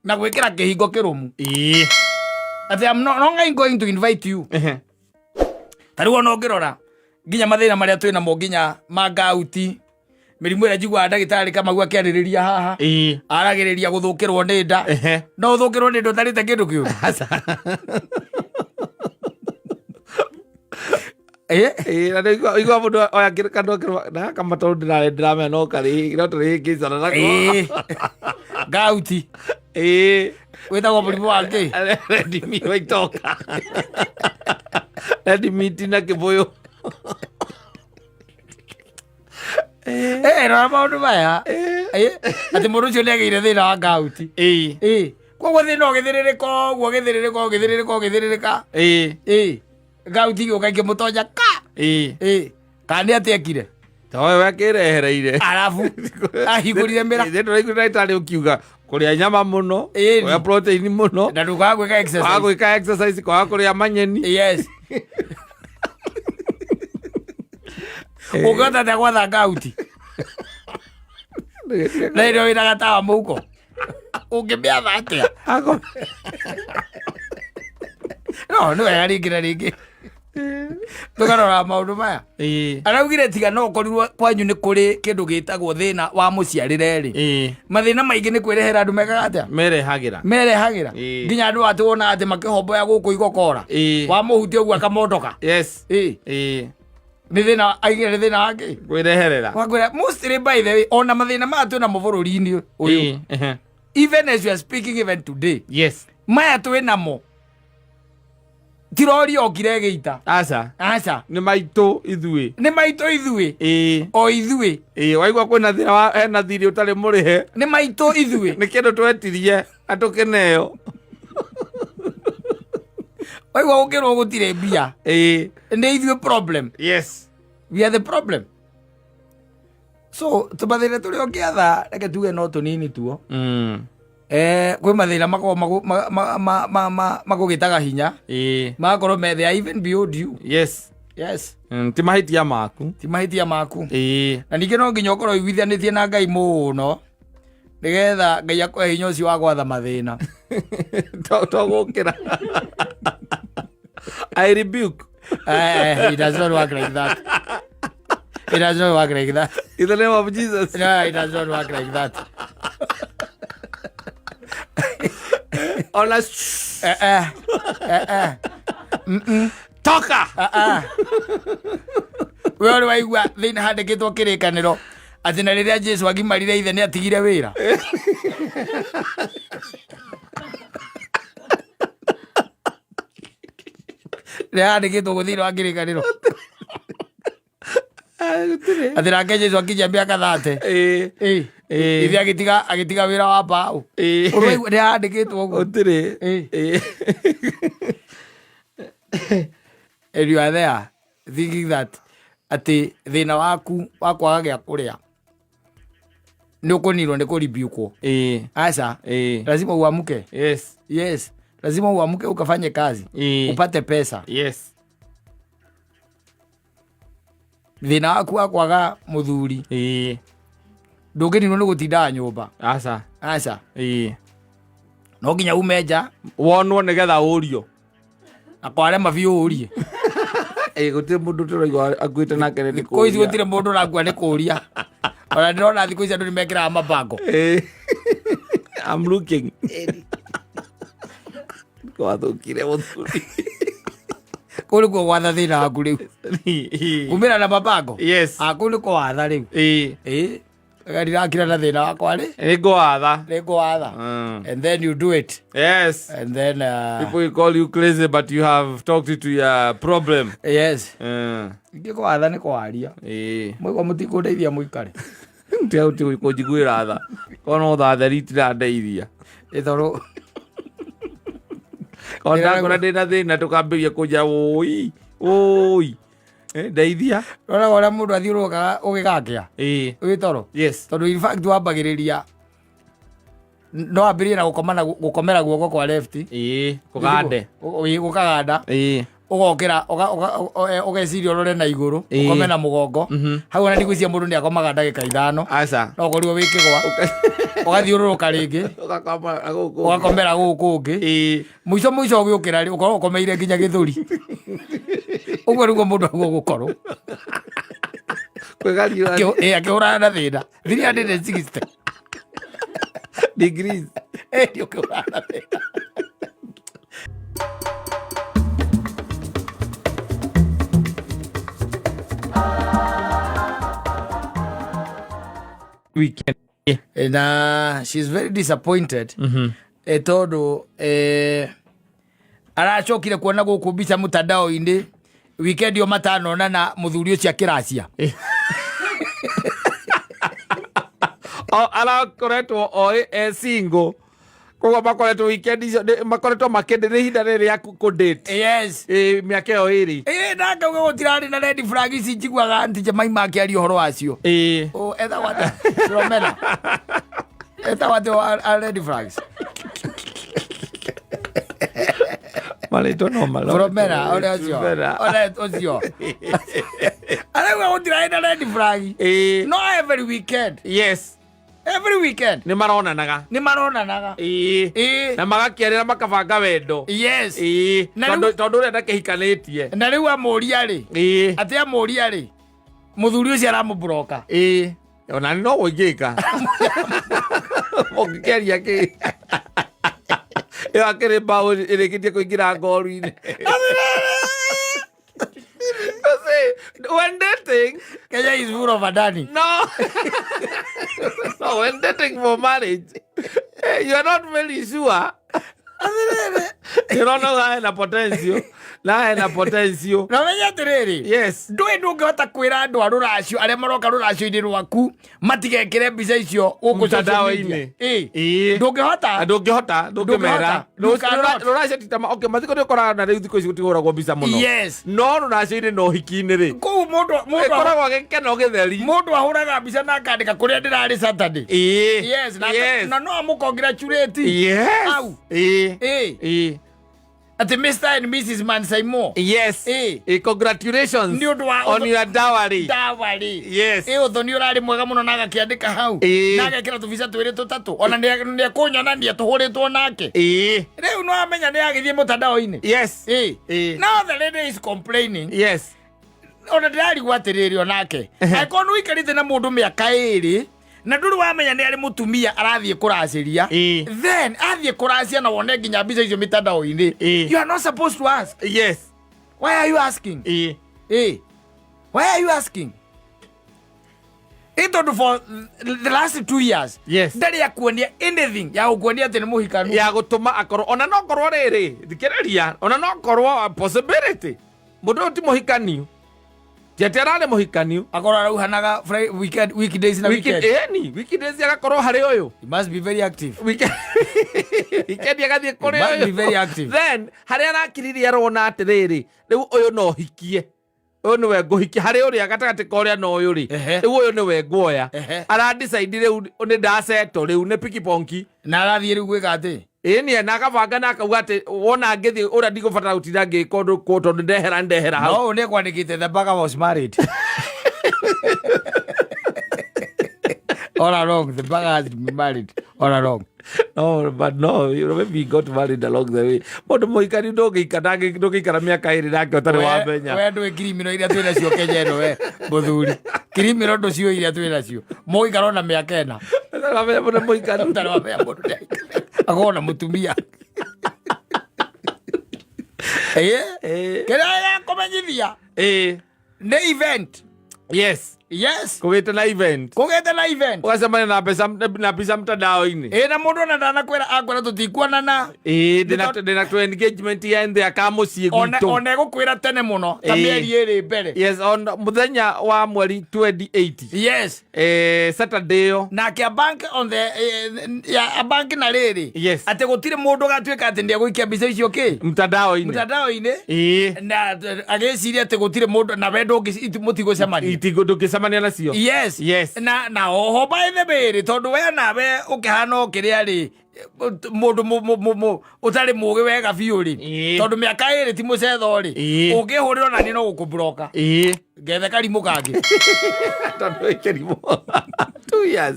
na gwĩkĩra kĩhingo kĩrũmu. Ĩĩ. Atĩ I'm no longer going to invite you. Ta rĩu ona ũngĩrora nginya mathĩna marĩa twĩ namo, nginya ma ngauti, mĩrimũ ĩrĩa njiguaga ndagĩtarĩ Kamau akĩarĩrĩria haha, aragĩrĩria gũthũkĩrwo nĩ nda. No ũthũkĩrwo nĩ nda ũtarĩte kĩndũ kĩũru? Aca. Ĩ? Ĩĩ, na nĩ igua mũndũ oya kanua na gaka tondũ ndĩramenya no karĩ no tũrĩhĩngĩcana nako. Ĩ. Ngauti. Ĩĩ. Wĩtagwo mũrimũ wa kĩ? Red meat wa itoka, red meat na kĩbũyũ. Eh, rora maũndũ maya. Ĩ, atĩ mũndũ ũcio nĩ agĩire thĩna wa ngauti. Ĩĩ. Ĩ, koguo thĩna ũgĩthĩrĩrĩka ũguo, ũgĩthĩrĩrĩka, ũgĩthĩrĩrĩka, ũgĩthĩrĩrĩka. Ĩĩ. Ĩ, ngauti gĩũka ikĩmũtonya ka. Ĩĩ. Ĩ, kana nĩ atĩ ekire? Towe we akĩrehereire. Arabu ahingũrire mĩra. Thĩ ndũraigua ndagĩtarĩ ũkiuga Kũrĩa nyama mũno. Ĩni. Kũrĩa protein mũno. Na ndũkaga gwĩka Kwaga exercise. gwĩka exercise, kwaga kũrĩa manyeni. Yes. Ũngĩhota atĩa gwatha ngauti na ĩrĩa wĩna gatawa mũhuko, ũngĩmĩatha atĩa? No nĩ wega rĩngĩ na rĩngĩ tũkarora maũndũ maya. Araugire tiga no ũkorirwo kwanyu nĩ kũrĩ kĩndũ gĩtagwo thĩna wa mũciarĩre rĩ, mathĩna maingĩ nĩ kwĩrehera andũ mekaga atĩa? Merehagĩra. Merehagĩra. Nginya andũ atĩ wonaga atĩ makĩhomboya gũkũ igokora, wamũhutia ũguo akamondoka. Nĩ thĩna aigire, nĩ thĩna wake. Kwĩreherera. Wakwĩra mostly, by the way, ona mathĩna maya twĩ namo bũrũri-inĩ ũyũ, even as you are speaking, even today, maya twĩ namo tirori okire gĩita. Aca. Aca. Nĩ maitũ ithuĩ. Nĩ maitũ ithuĩ. O ithuĩ. Waigua kwĩna thĩna wa hena thirĩ ũtarĩ mũrĩhe, nĩ maitũ ithuĩ. Nĩ kĩndũ twetirie na tũkĩneo. Waigua gũkĩrwo gũtirĩ mbia, nĩ ithuĩ problem. We are the problem. So tũmathĩna tũrĩa ũngĩatha, reke tuge no tũnini tuo. Kwĩ mathĩna makoragwo magũgĩtaga hinya, magakorwo me they are even beyond you. Yes. Ti mahĩtia maku. Ti mahĩtia maku. Na ningĩ no nginya ũkorwo ũiguithanĩtie na Ngai mũno, nĩgetha Ngai akũhe hinya ũcio wa gwatha mathĩna. To gũkĩra. I rebuke. It does not work like that. It does not work like that. In the name of Jesus. No, it does not work like that. Ona Eh. Toka. Ah, ah. We ũrĩ waigua thĩinĩ handĩkĩtwo kĩrĩkanĩro atĩ na rĩrĩa Jesu agimarire ithe nĩ atigire wĩra? Nĩ handĩkĩtwo gũ thĩinĩ wa kĩrĩkanĩro atĩ nake Jesu akinyia mĩaka 30, ithe agĩtiga wĩra wa mbaũ? Ũrĩ waigua nĩ handĩkĩtwo ũguo? Gũtirĩ. And you are there thinking that atĩ thĩna waku wa kwaga gĩa kũrĩa nĩ ũkũninwo nĩ kũribiukwo. Aca. Lazima uamke. Yes, lazima uamke ukafanye kazi, upate pesa. Thĩna waku wa kwaga mũthuri ndũngĩninwo nĩ gũtindaga nyũmba. Aca. Aca. No nginya ume nja. Wonwo nĩgetha ũrio. Na kwarema biũ ũrie. Gũtirĩ mũndũ tũraigua akuĩte nake nĩ Thikũ ici gũtirĩ mũndũ ũrakua nĩ kũria. Ona ndĩrona thikũ ici andũ nĩ mekĩraga mabango. I'm looking. Gwathũkire mũthuri. Kũu nĩkuo gwatha thĩna waku rĩu, kumĩra na mabango. Ah, kũu nĩkuo watha rĩu. Ĩ ndirakira na thĩna wakwa rĩ. Nĩ ngwatha. Nĩ ngwatha. And then you do it. And then People will call you crazy, but you have talked to your problem. Ingĩ kwatha nĩ kwaria. Mũigua mũtikũndeithia mũikare. Tiga kũnjiguĩra tha. Korwo no tha theri itirandeithia. Ĩ tondũ Korwo ndakora ndĩna thĩna tũkambĩrĩria kũnjĩra ũi ũi. Ndeithia. Roraga ũrĩa mũndũ athiũrũrũkaga ũgĩgakĩa wĩ toro. Tondũ in fact wambagĩrĩria, no wambĩrĩrie na gũkoma na gũkomera guoko kwa left. Kũgande. Ĩ, gũkaganda. Ũgokĩra ũgeciria ũrore na igũrũ. Ũkome na mũgongo hau. Ona ndigwĩciria mũndũ nĩ akomaga ndagĩka 5. Aca. No ũkorirwo wĩ kĩgwa, ũgathiũrũrũka rĩngĩ. Ũgakoma na gũkũ. Ũgakomera gũkũ ũngĩ. Mũico mũico ũgĩũkĩra rĩ, ũkorwo ũkomeire nginya gĩthũri. Ũguo nĩguo mũndũ aguo gũkorwo Kwĩgariũra. Akĩhũrana na thĩna 360 degrees. Ũkĩhũrana na thĩna. Weekend. Na she's very disappointed, tondũ aracokire kuona gũkũ mbica mtandao-inĩ weekend ĩyo matanona na mũthuri ũcio akĩracia. O arakoretwo oĩ e single. Koguo makoretwo weekend icio makoretwo makĩndĩ nĩ ihinda rĩrĩ rĩa kũ-date. Mĩaka ĩyo 2. Ĩ ndakauga gũtirarĩ na red flag ici njiguaga Aunty Jemima akĩaria ũhoro wacio. Ethagwo atĩa? Philomena. Etagwo atĩ a red flags. Marĩtwa no marore. Fromera ũrĩa ũcio. Fromera. Ũrĩa ũcio. Arauga gũtirarĩ na red flag. Ĩĩ. No every weekend. Yes. Every weekend. Nĩ maronanaga. Nĩ maronanaga. Ĩĩ. Ĩĩ. Na magakĩarĩra makabanga wendo. Yes. Ĩĩ. Na Tondũ rĩu- tondũ ũrĩa ndakĩhikanĩtie. Na rĩu amũria rĩ. Ĩĩ. Atĩ amũria rĩ. Mũthuri ũcio aramũbroka. Ĩĩ. Ona nĩ no ũingĩka. Ũngĩkĩaria kĩ. Ĩyo akĩrĩ mbaũ ĩrĩkĩtie kũingĩra ngoru-inĩ. You see, when dating, Kenya is full of adani. no. No, when dating for marriage, you are not very sure. You don't know hena potential. Na hena potential. Na menye atĩrĩrĩ. Yes. Ndũĩ ndũngĩhota kwĩra andũ a rũracio arĩa maroka rũracio-inĩ rwaku matigekĩre mbica icio gũkũ social media. Mtandao-inĩ. Ĩĩ. Ĩĩ. Ndũngĩhota. Ndũngĩhota, ndũngĩmera. Ndũngĩhota. You cannot. Rũracio ti ta okay, mathiko nĩ ũkoraga na rĩu thikũ ici gũtihũragwo mbica mũno. Yes. No rũracio-inĩ na ũhiki-inĩ rĩ. Kũu mũndũ mũndũ Ĩkoragwo gĩkeno gĩtheri. mũndũ ahũraga mbica na akandĩka kũrĩa ndĩrarĩ Saturday. Ĩĩ. Yes, na, Yes. na no amũcongratulate. Yes. Au. Ĩĩ. Ĩĩ. Ĩĩ. Atĩ Mr and Mrs Mansaimo. Yes. Ĩĩ. Ĩĩ, congratulations. Nĩ ũndũ wa on your dowry. dowry. Yes. Ĩ ũthoni ũrarĩ mwega mũno na agakĩandĩka hau. Ĩĩ. Na agekĩra tũbica twĩrĩ tũtatũ. Ona nĩ ekũnyonania tũhũrĩtwo nake. Ĩĩ. Rĩu no amenya nĩ agĩthiĩ mũtandao-inĩ. Yes. Ĩĩ. Ĩĩ. Now the lady is complaining. Yes. Ona ndĩrarigwo atĩrĩrĩ onake. Angĩkorwo nĩ ũikarĩte na mũndũ mĩaka ĩrĩ na ndũrĩ wamenya nĩ arĩ mũtumia arathiĩ kũracĩria. Ĩĩ. Then athiĩ kũracia na wone nginya mbica icio mĩtandao-inĩ. Ĩĩ. You are not supposed to ask. Yes. Why are you asking? Ĩĩ. Ĩĩ. Why are you asking? Ĩ tondũ for the last 2 years Yes. ndarĩ akuonia anything ya gũkuonia atĩ nĩ mũhikanu. Ya gũtũma akorwo ona no korwo rĩrĩ thikĩrĩria ona no korwo possibility mũndũ ũyũ ti mũhikaniu ti atĩ ararĩ mũhikaniu. Akorwo arauhanaga weekend, weekdays na weekend. Ĩni weekdays agakorwo harĩ ũyũ. He must be very active. Weekend agathiĩ kũrĩ Must be ũyũ. very active. Then harĩa arakiririe arona atĩrĩrĩ rĩu ũyũ no hikie ũyũ nĩwe ngũhikia harĩ ũrĩa gatagatĩ ka ũrĩa na ũyũ rĩ Ehe. rĩu ũyũ nĩwe nguoya. Ehe. Aradecide rĩu nĩ ndaceto rĩu nĩ pikiponki. Na arathiĩ rĩu gwĩka atĩ Ĩni na akabanga na akauga atĩ wona ngĩthiĩ ũrĩa ndigũbatara gũtinda ngĩka ũndũ kũ tondũ ndehera ndehera hau. No ũyũ nĩekwandĩkĩte the bagger was married. All along, the bagger has been married all along. No, but no, you know, maybe he got married along the way. Mũndũ mũhikani ndũngĩikara ndũngĩikara mĩaka ĩrĩ nake ũtarĩ wamenya. We ndũĩ kirimiro iria twĩ nacio Kenya ĩno we mũthuri. Kirimiro ndũciũĩ iria twĩ nacio. Mũgũikara ona mĩaka ĩna. Ũtarĩ wamenya mũndũ mũhikanu. Ũtarĩ wamenya mũndũ nĩaikara. Akorwo na mũtumia. Ĩĩ. Ĩĩ. Kĩrĩa gĩakũmenyithia Ĩĩ. nĩ event. Yes. Yes. Kũgĩte na event. Kũgĩte na event. Ũgacemania na mbeca na mbica mtandao-inĩ. Ĩĩ na mũndũ ona ndanakwĩra akwĩra tũtikuonana. Ĩĩ ndĩna tũ engagement ya nthĩ aka mũciĩ Ona gwitũ. ona egũkwĩra tene mũno ta Ĩĩ. mĩeri ĩrĩ mbere. Yes, on mũthenya wa mweri 28. Yes. Saturday ĩyo. Nake a bank on the ya a bank na rĩrĩ. Yes. Atĩ gũtirĩ mũndũ ũgatuĩka atĩ nĩegũikia mbica icio kĩ Mtandao-inĩ. mtandao-inĩ. Ĩĩ. Na agĩciria atĩ gũtirĩ mũndũ na we ndũngĩ mũtigũcemania. Itigo ndũngĩcemania nacio. Yes. Yes. Na oho by the way rĩ tondũ we nawe ũkĩhana o kĩrĩa rĩ mũndũ ũtarĩ mũgĩ wega biũ rĩ Ĩĩ. tondũ mĩaka ĩrĩ ti mũcetho rĩ Ĩĩ. ũngĩhũrĩrwo naniĩ no gũkũmburoka Ĩĩ. ngethe karimũ kangĩ. Tondũ ĩkĩrimũ. 2 years.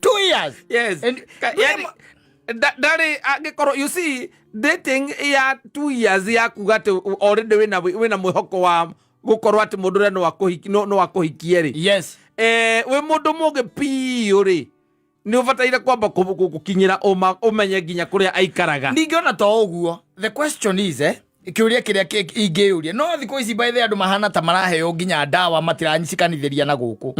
2 years. Yes. And- Yani, ndarĩ angĩkorwo you see dating ya 2 years ya kuga atĩ already wĩna mwĩhoko wa gũkorwo atĩ mũndũ ũrĩa no akũhikie rĩ. Yes. Wĩ mũndũ mũgĩ biũ rĩ nĩ ũbataire kwamba gũkinyĩra ũma ũmenye nginya kũrĩa aikaraga. Ningĩ ona to ũguo the question is kĩũria kĩrĩa ingĩyũria no thikũ ici by the andũ mahana ta maraheo nginya ndawa matiranyicikanithĩria na gũkũ.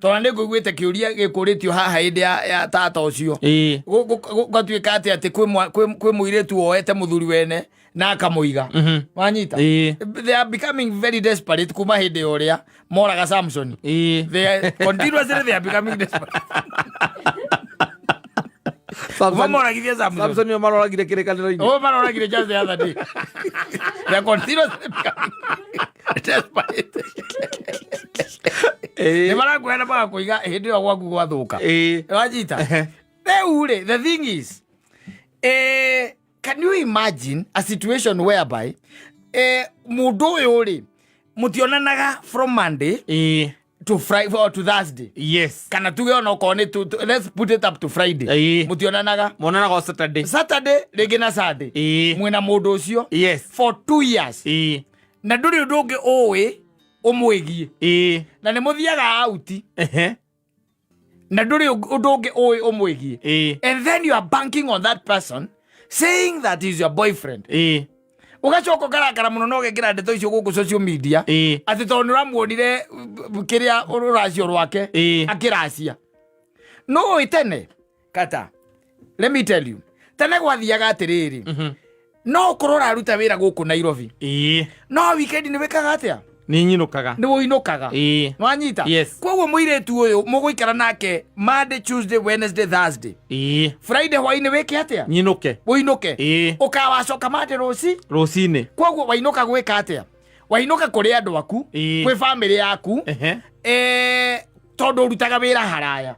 Tondũ nĩ ngũiguĩte kĩũria gĩkũrĩtio haha hĩndĩ ya tata ũcio. Ĩĩ. Gũgatuĩka atĩ atĩ kwĩ mũirĩtu woete mũthuri wene na akamũiga. Wanyita? Ĩĩ. They are becoming very desperate kuma hĩndĩ ya ũrĩa moraga Samson. Ĩĩ. They are, continuously they are becoming desperate. Kuma moragithie Samson. Samson nĩo maroragire kĩrĩkanĩro-inĩ. Oh, maroragire just the other day. They are continuously becoming desperate. Nĩ marakuoya na magakũiga hĩndĩ ĩyo gwaku gwathũka. Wanyita? Rĩu rĩ, the thing is, can you imagine a situation whereby mũndũ ũyũ rĩ, mũtionanaga from Monday to Friday or to Thursday, kana tuge ona okorwo nĩ let's put it up to Friday, mũtionanaga. Monanaga o Saturday. Saturday rĩngĩ na Sunday. Mwĩna mũndũ ũcio for 2 years, na ndũrĩ ũndũ ũngĩ ũĩ ũmwĩgiĩ, na nĩ mũthiaga out, na ndũrĩ ũndũ ũngĩ ũĩ ũmwĩgiĩ, and then you are banking on that person, saying that is your boyfriend. Ũgacoka ũkarakara mũno na ũgekĩra ndeto icio gũkũ social media, atĩ tondũ nĩ ũramuonire kĩrĩa rũracio rwake akĩracia. No ũĩ tene kata, let me tell you, tene gwathiaga atĩrĩrĩ, no ũkorwo ũraruta wĩra gũkũ Nairobi, no weekend nĩ wĩkaga atĩa? Nĩ nyinũkaga. Nĩ wũinũkaga. Nwanyita? Yes. Koguo mũirĩtu ũyũ mũgũikara nake Monday, Tuesday, Wednesday, Thursday, Friday hwainĩ wĩke atĩa? Nyinũke. Ũinũke. Ũkawacoka Monday rũci. Rũcinĩ. Koguo wainũka gwĩka atĩa? Wainũka kũrĩ andũ aku, kwĩ famĩlĩ yaku, tondũ ũrutaga wĩra haraya,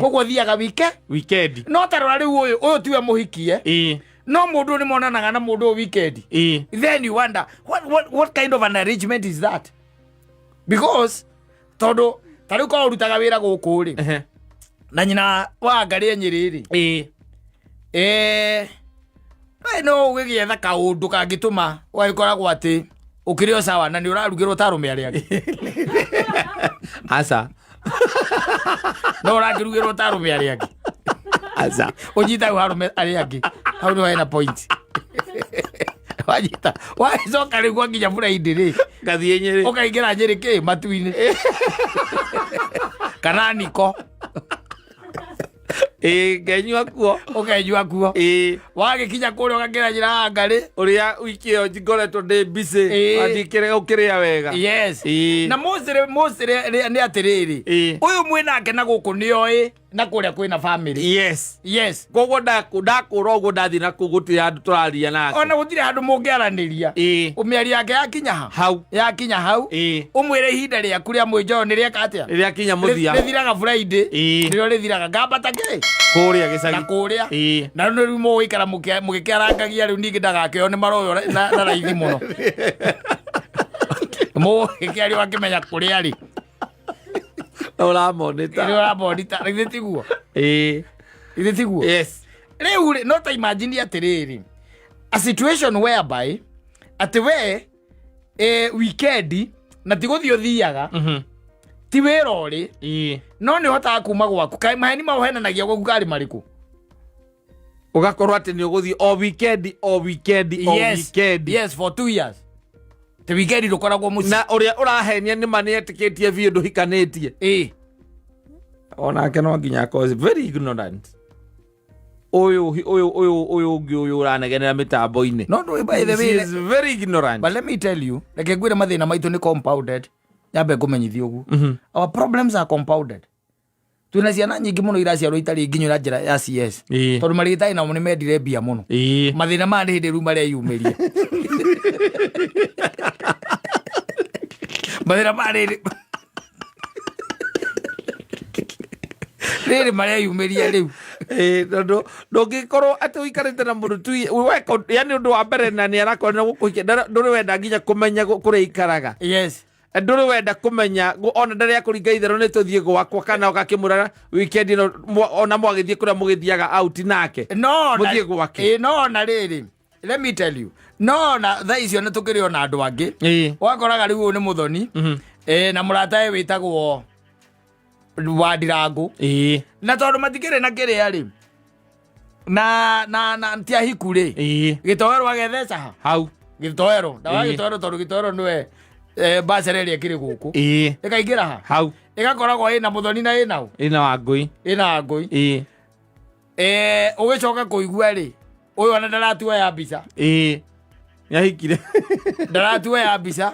koguo thiaga wike Weekend. No tarora rĩu, ũyũ ũyũ tiwe mũhikie, no mũndũ ũyũ nĩ monanaga na mũndũ ũyũ weekend. Then you wonder what kind of an arrangement is that, because tondũ ta rĩu korwo ũrutaga wĩra gũkũ rĩ, na nyina wa ngarĩ Nyĩrĩ rĩ, we no ũgĩgĩetha kaũndũ kangĩtũma ũgagĩkoragwo atĩ ũkĩrĩ o sawa na nĩ ũrarugĩrwo ta arũme arĩa angĩ. Aca. No ũrakĩrugĩrwo ta arũme arĩa angĩ. Aca. Ũnyita hau arũme arĩa angĩ, hau nĩho hena point. Wanyita? Wacoka rĩu gwakinya Friday rĩ, Ngathiĩ Nyĩrĩ. Ũkaingĩra Nyĩrĩ kĩ matu-inĩ kana niko. Ngenyua kuo. Ũkenyua kuo. Wagĩkinya kũrĩa ũgakĩra njĩra ya ngarĩ. Ũrĩa wiki ĩyo ngoretwo ndĩ busy. Ndikĩrega ũkĩrĩa wega. Yes. Na mostly nĩ atĩrĩrĩ, ũyũ mwĩnake na gũkũ nĩoĩ na kũrĩa kwĩna family. Yes. Koguo ndakũra ũguo, ndathiĩ na kũu gũtirĩ handũ tũraria nake. Ona gũtirĩ handũ mũngĩaranĩria. Mĩario yake yakinya ha? Hau. Yakinya hau. Ũmwĩre ihinda rĩaku rĩa mwĩnjoyo nĩ rĩeka atĩa? Rĩrĩa kinya mũthia. Rĩthiraga Friday. Nĩrĩo rĩthiraga, ngambata kĩ? Kũrĩa Na gĩcagi. Kũrĩa. Na rĩu rĩu mũgũikara mũgĩkĩarangagia. Rĩu ningĩ ndagakĩo nĩ maroyo na raithi mũno, mũgĩkĩario akĩmenya kũrĩa rĩ. Ũramonita. Nĩ ũramonita, githĩ tiguo? Githĩ tiguo? Yes. Rĩu rĩ, no ta imagine atĩrĩrĩ, a situation whereby atĩ we weekend na ti gũthiĩ ũthiaga, ti wĩra ũrĩ, no nĩ ũhotaga kuma gwaku. Kaĩ maheni mau henanagia gwaku karĩ marĩkũ? Ũgakorwo atĩ nĩ ũgũthiĩ o weekend, o weekend, o weekend. Yes, for 2 years te weekend ndũkoragwo mũciĩ. Na ũrĩa ũrahenia nĩ ma nĩ etĩkĩtie biũ ndũhikanĩtie. Onake no nginya akorwo very ignorant, ũyũ ũyũ ũyũ ũyũ ũngĩ ũyũ ũranegenera mĩtambo-inĩ. No ndũĩ, by the She way, is very ignorant. But let me tell you, reke ngwĩre, mathĩna maitũ nĩ compounded. Nyambe ngũmenyithie ũguo, our problems are compounded. Twĩna ciana nyingĩ mũno iraciarwo itarĩ nginyo na njĩra ya CS, tondũ marĩgĩtarĩ nao nĩ mendire mbia mũno. Mathĩna maya nĩ hĩndĩ rĩu mareyumĩria. Mathĩna maya rĩrĩ rĩrĩ mareyumĩria rĩu. Tondũ ndũngĩkorwo atĩ ũikarĩte na mũndũ tu weka, yani ũndũ wa mbere na nĩ arakorwo na gũkũhikia, ndũrĩ wenda nginya kũmenya kũrĩa ikaraga. Ndũrĩ wenda kũmenya ona ndarĩ akũringa itherũ nĩ tũthiĩ gwakwa, kana ũgakĩmũra weekend ĩno ona mwagĩthiĩ kũrĩa mũgĩthiaga out nake, no na mũthiĩ gwake. No na rĩrĩ, let me tell you, no na thaa icio nĩ tũkĩrĩ ona andũ angĩ, wakoraga rĩu ũyũ nĩ mũthoni, na mũratawe wĩtagwo Wandirangũ, na tondũ matikĩrĩ na kĩrĩa rĩ, na ti ahiku rĩ, gĩtoero agetheca ha? Hau. Gĩtoero ndawa. Gĩtoero, tondũ gĩtoero nĩwe bachelor ĩrĩa ĩkĩrĩ gũkũ, ĩkaingĩra ha? Hau. Ĩgakoragwo ĩna mũthoni na ĩna ũ? Ĩna Wangũi. Ĩna Ngũi. Ũgĩcoka kũigua rĩ, ũyũ ona ndaratuoya mbica. Nĩahikire. Ndaratuoya mbica,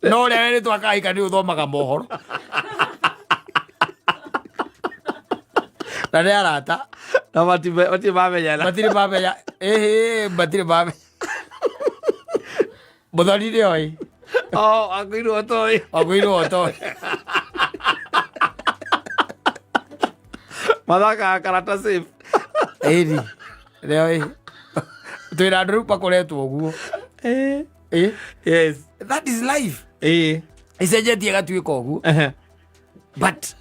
no ũrĩa werĩtwo akahika nĩ ũthomaga mohoro na nĩ arata. Na matirĩ mamenyana. Matirĩ mamenya, ĩhĩ, matirĩ mamenya. Mũthoni nĩ oĩ. Oh, Wangũi nĩwe ũtoĩ. Wangũi nĩwe ũtoĩ. Mathakaga karata safe. Ĩni rĩo ĩ twĩna andũ rĩu makoretwo ũguo. Ĩ. Yes. That is life. Ĩĩ. Icenjetie gatuĩka ũguo. Ehe. But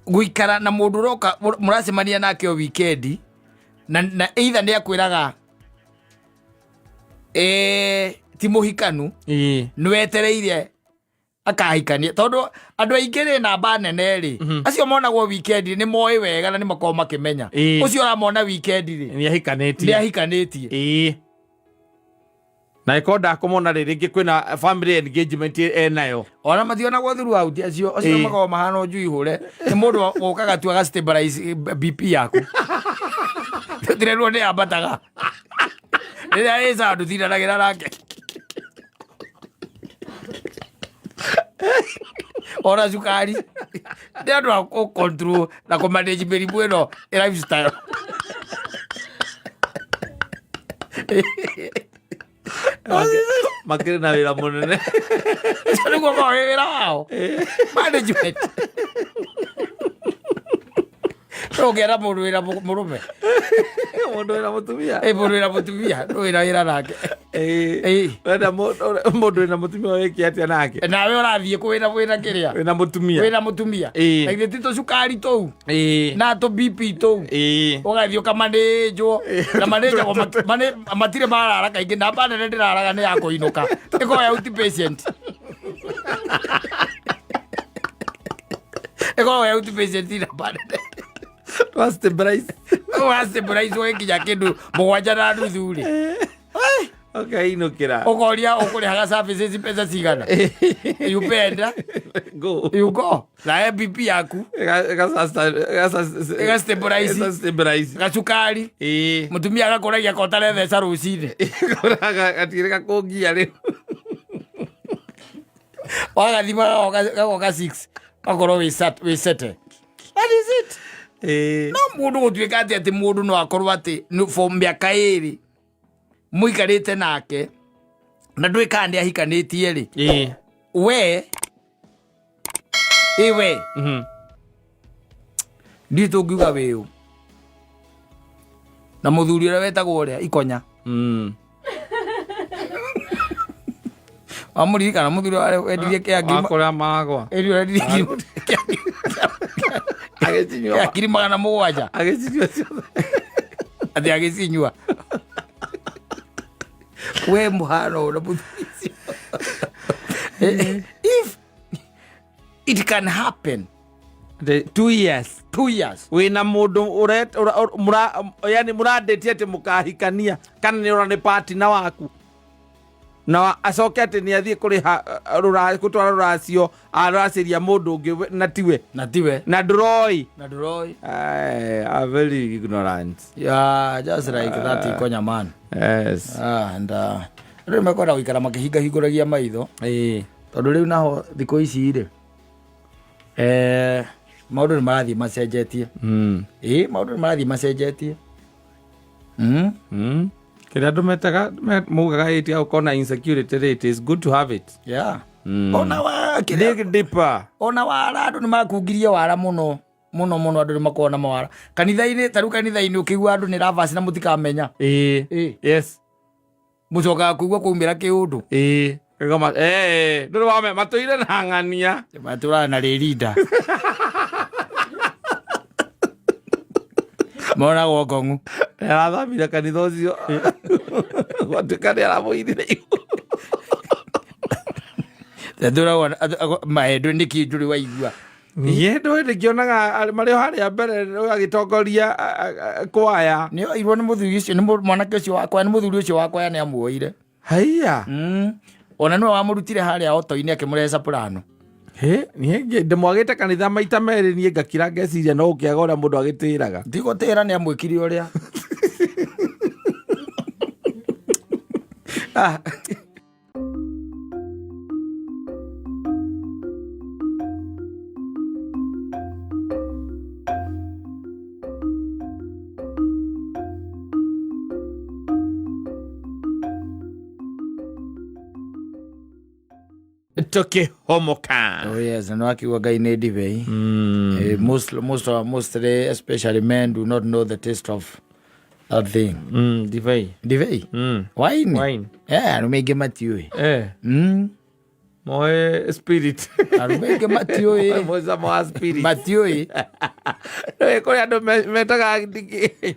gũikara na mũndũ ũroka mũracemania nake o weekend na either nĩ akwĩraga ti mũhikanu, Ĩĩ. nĩ wetereire akahikania, tondũ andũ aingĩ rĩ namba nene rĩ, acio monagwo weekend nĩ moĩ wega na nĩ makoragwo makĩmenya ũcio ũramona weekend rĩ nĩ ahikanĩtie. Nĩ ahikanĩtie. Ĩĩ, na ĩkorwo ndakũmona rĩ, rĩngĩ kwĩna family engagement enayo. Ona mationagwo throughout acio acio. Makoragwo mahana njui hũre, nĩ mũndũ ũkaga tu aga stabilize BP yaku, tũtirerwo nĩ ambataga rĩrĩa ĩ sawa, ndũtindanagĩra nake ona cukari nĩ andũ a kũ control na kũ manage mĩrimũ ĩno ĩ lifestyle. Makĩrĩ na wĩra mũnene. Ũcio nĩguo ũkoragwo wĩ wĩra wao, management. Ũngĩera mũndũ wĩra mũrũme. Mũndũ wĩna mũtumia. Ĩ, mũndũ wĩna mũtumia ndũ wĩra wĩra nake. Ĩĩ. Ĩĩ. Wenda mũndũ wĩna mũtumia wĩke atĩa nake? Nawe ũrathiĩ kũ wĩna wĩna kĩrĩa? Wĩna mũtumia. Wĩna mũtumia. Ĩĩ. Na githĩ ti tũcukari tũu Ĩĩ. na tũ BP tũu? Ĩĩ. Ũgathiĩ ũkamanĩnjwo na manĩnjagwo matirĩ marara kaingĩ, namba nene ndĩraraga nĩ ya kũinũka, ĩkoragwo ya outpatient, ĩkoragwo ya outpatient namba nene. Twa stabilize. Ũgastabilize ũgĩkinya kĩndũ 7:30 rĩ. Ũkainũkĩra. Ũkoria ũkũrĩhaga services mbeca cigana, you penda. Go. You go na BP yaku Ĩga stabilize. Ĩga stabilize. Gacukari. Ĩĩ. Mũtumia agakũragia ko ũtaretheca rũcinĩ. Gatirĩ gakũngia rĩu. Wagathima gagoka 6, gakorwo wĩ sete. That is it. Ĩĩ. No mũndũ gũtuĩka atĩ mũndũ no akorwo atĩ for mĩaka 2 mũikarĩte nake na ndũĩ kana nĩ ahikanĩtie rĩ. Ĩĩ. We ĩ we ndiũ tũngiuga wĩũ na mũthuri ũrĩa wetagwo ũrĩa ikonya. Wamũririkana mũthuri ũrĩa wendirie kĩa ngiri Wakũrĩa magwa. Ĩri ũrĩa wendirie Agĩcinyua. kĩa 700,000. Agĩcinyua ciothe. Atĩ agĩcinyua we mũhano ũna mũthuri ũcio. If it can happen The 2 years. 2 years. Wĩna mũndũ yani mũrandĩtie atĩ mũkahikania kana nĩ ũra nĩ partner waku na acoke atĩ nĩ athiĩ kũrĩha gũtwara rũracio aracĩria mũndũ ũngĩ na tiwe. Na tiwe. Na ndũroĩ. Na ndũroĩ. Aye, are very ignorant. Yeah, just like that ikonya man. Yes. Ah, and andũ nĩ mekwenda gũikara makĩhingahingũragia maitho, Ĩĩ. tondũ rĩu naho thikũ ici rĩ, maũndũ nĩ marathiĩ macenjetie. Ĩ, maũndũ nĩ marathiĩ macenjetie. Kĩrĩa andũ metaga mugaga ĩtia gũkorwo na insecurity rate is good to have it. Yeah. Ona wa kĩrĩa Dig deeper. Ona wara, andũ nĩ makungirie wara mũno mũno mũno, andũ nĩ makoragwo na mawara kanitha-inĩ, ta rĩu kanitha-inĩ ũkĩigua andũ nĩ ravasi na mũtikamenya. Ĩĩ. Ĩĩ. Yes. Mũcokaga kũigua kwaumĩra kĩũndũ. Ĩĩ. Kĩgoma ndũrĩ wame matũire na ng'ania. Matũraga na rĩrinda monagwo ngong'u. Arathamire kanitha ũcio gwatuĩka nĩ aramũithire igũrũ. Tũragwo maendũ nĩkĩ ndũrĩ waigua? Niĩ ndũĩ ndĩkĩonaga marĩ o harĩa mbere agĩtongoria kwaya. Nĩ oirwo nĩ mũthuri ũcio, nĩ mwanake ũcio wakwa, nĩ mũthuri ũcio wakwa nĩ amuoire. Haiya. Ona nĩwe wamũrutire harĩa oto-inĩ akĩmũrehe Soprano. Hĩ, niĩ ndĩmwagĩte kanitha maita merĩ, niĩ ngakira ngeciria no ũkĩaga ũrĩa mũndũ agĩtĩraga. Ndigũtĩra nĩ amwĩkire ũrĩa. Ah. Tũkĩhomoka. Oh yes, na nĩwakiuga Ngai nĩ ndibei. Mostly especially men do not know the taste of that thing. Ndibei. Ndibei. Wine. Wine. Yeah, arũme aingĩ matiũĩ. Moe spirit. Arũme aingĩ matiũĩ. Mũcamo wa spirit. Matiũĩ. Nĩ kũrĩ andũ metaga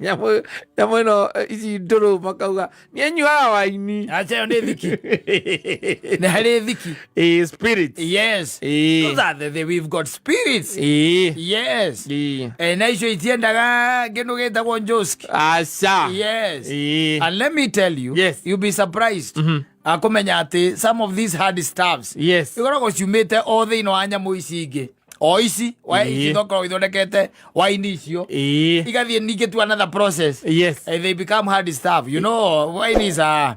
nyamũ nyamũ ĩno ici ndũrũ makauga niĩ nyuaga waini. Acha ĩyo nĩ thiki. Nĩ harĩ thiki. Ĩ, spirit. Yes. Ĩ. Those are the we've got spirits. Ĩ. Yes. Ĩ. Na icio itiendaga kĩndũ gĩtagwo njoski. Aca. Yes. Ĩ. And let me tell you, Yes. you'll be surprised. Akũmenya atĩ some of these hard stuffs ikoragwo ciumĩte o thĩinĩ wa nyamũ ici ingĩ o ici ici tokoragwo ithondekete waini icio igathiĩ ningĩ to another process. And they become hard stuff. You know, wine is a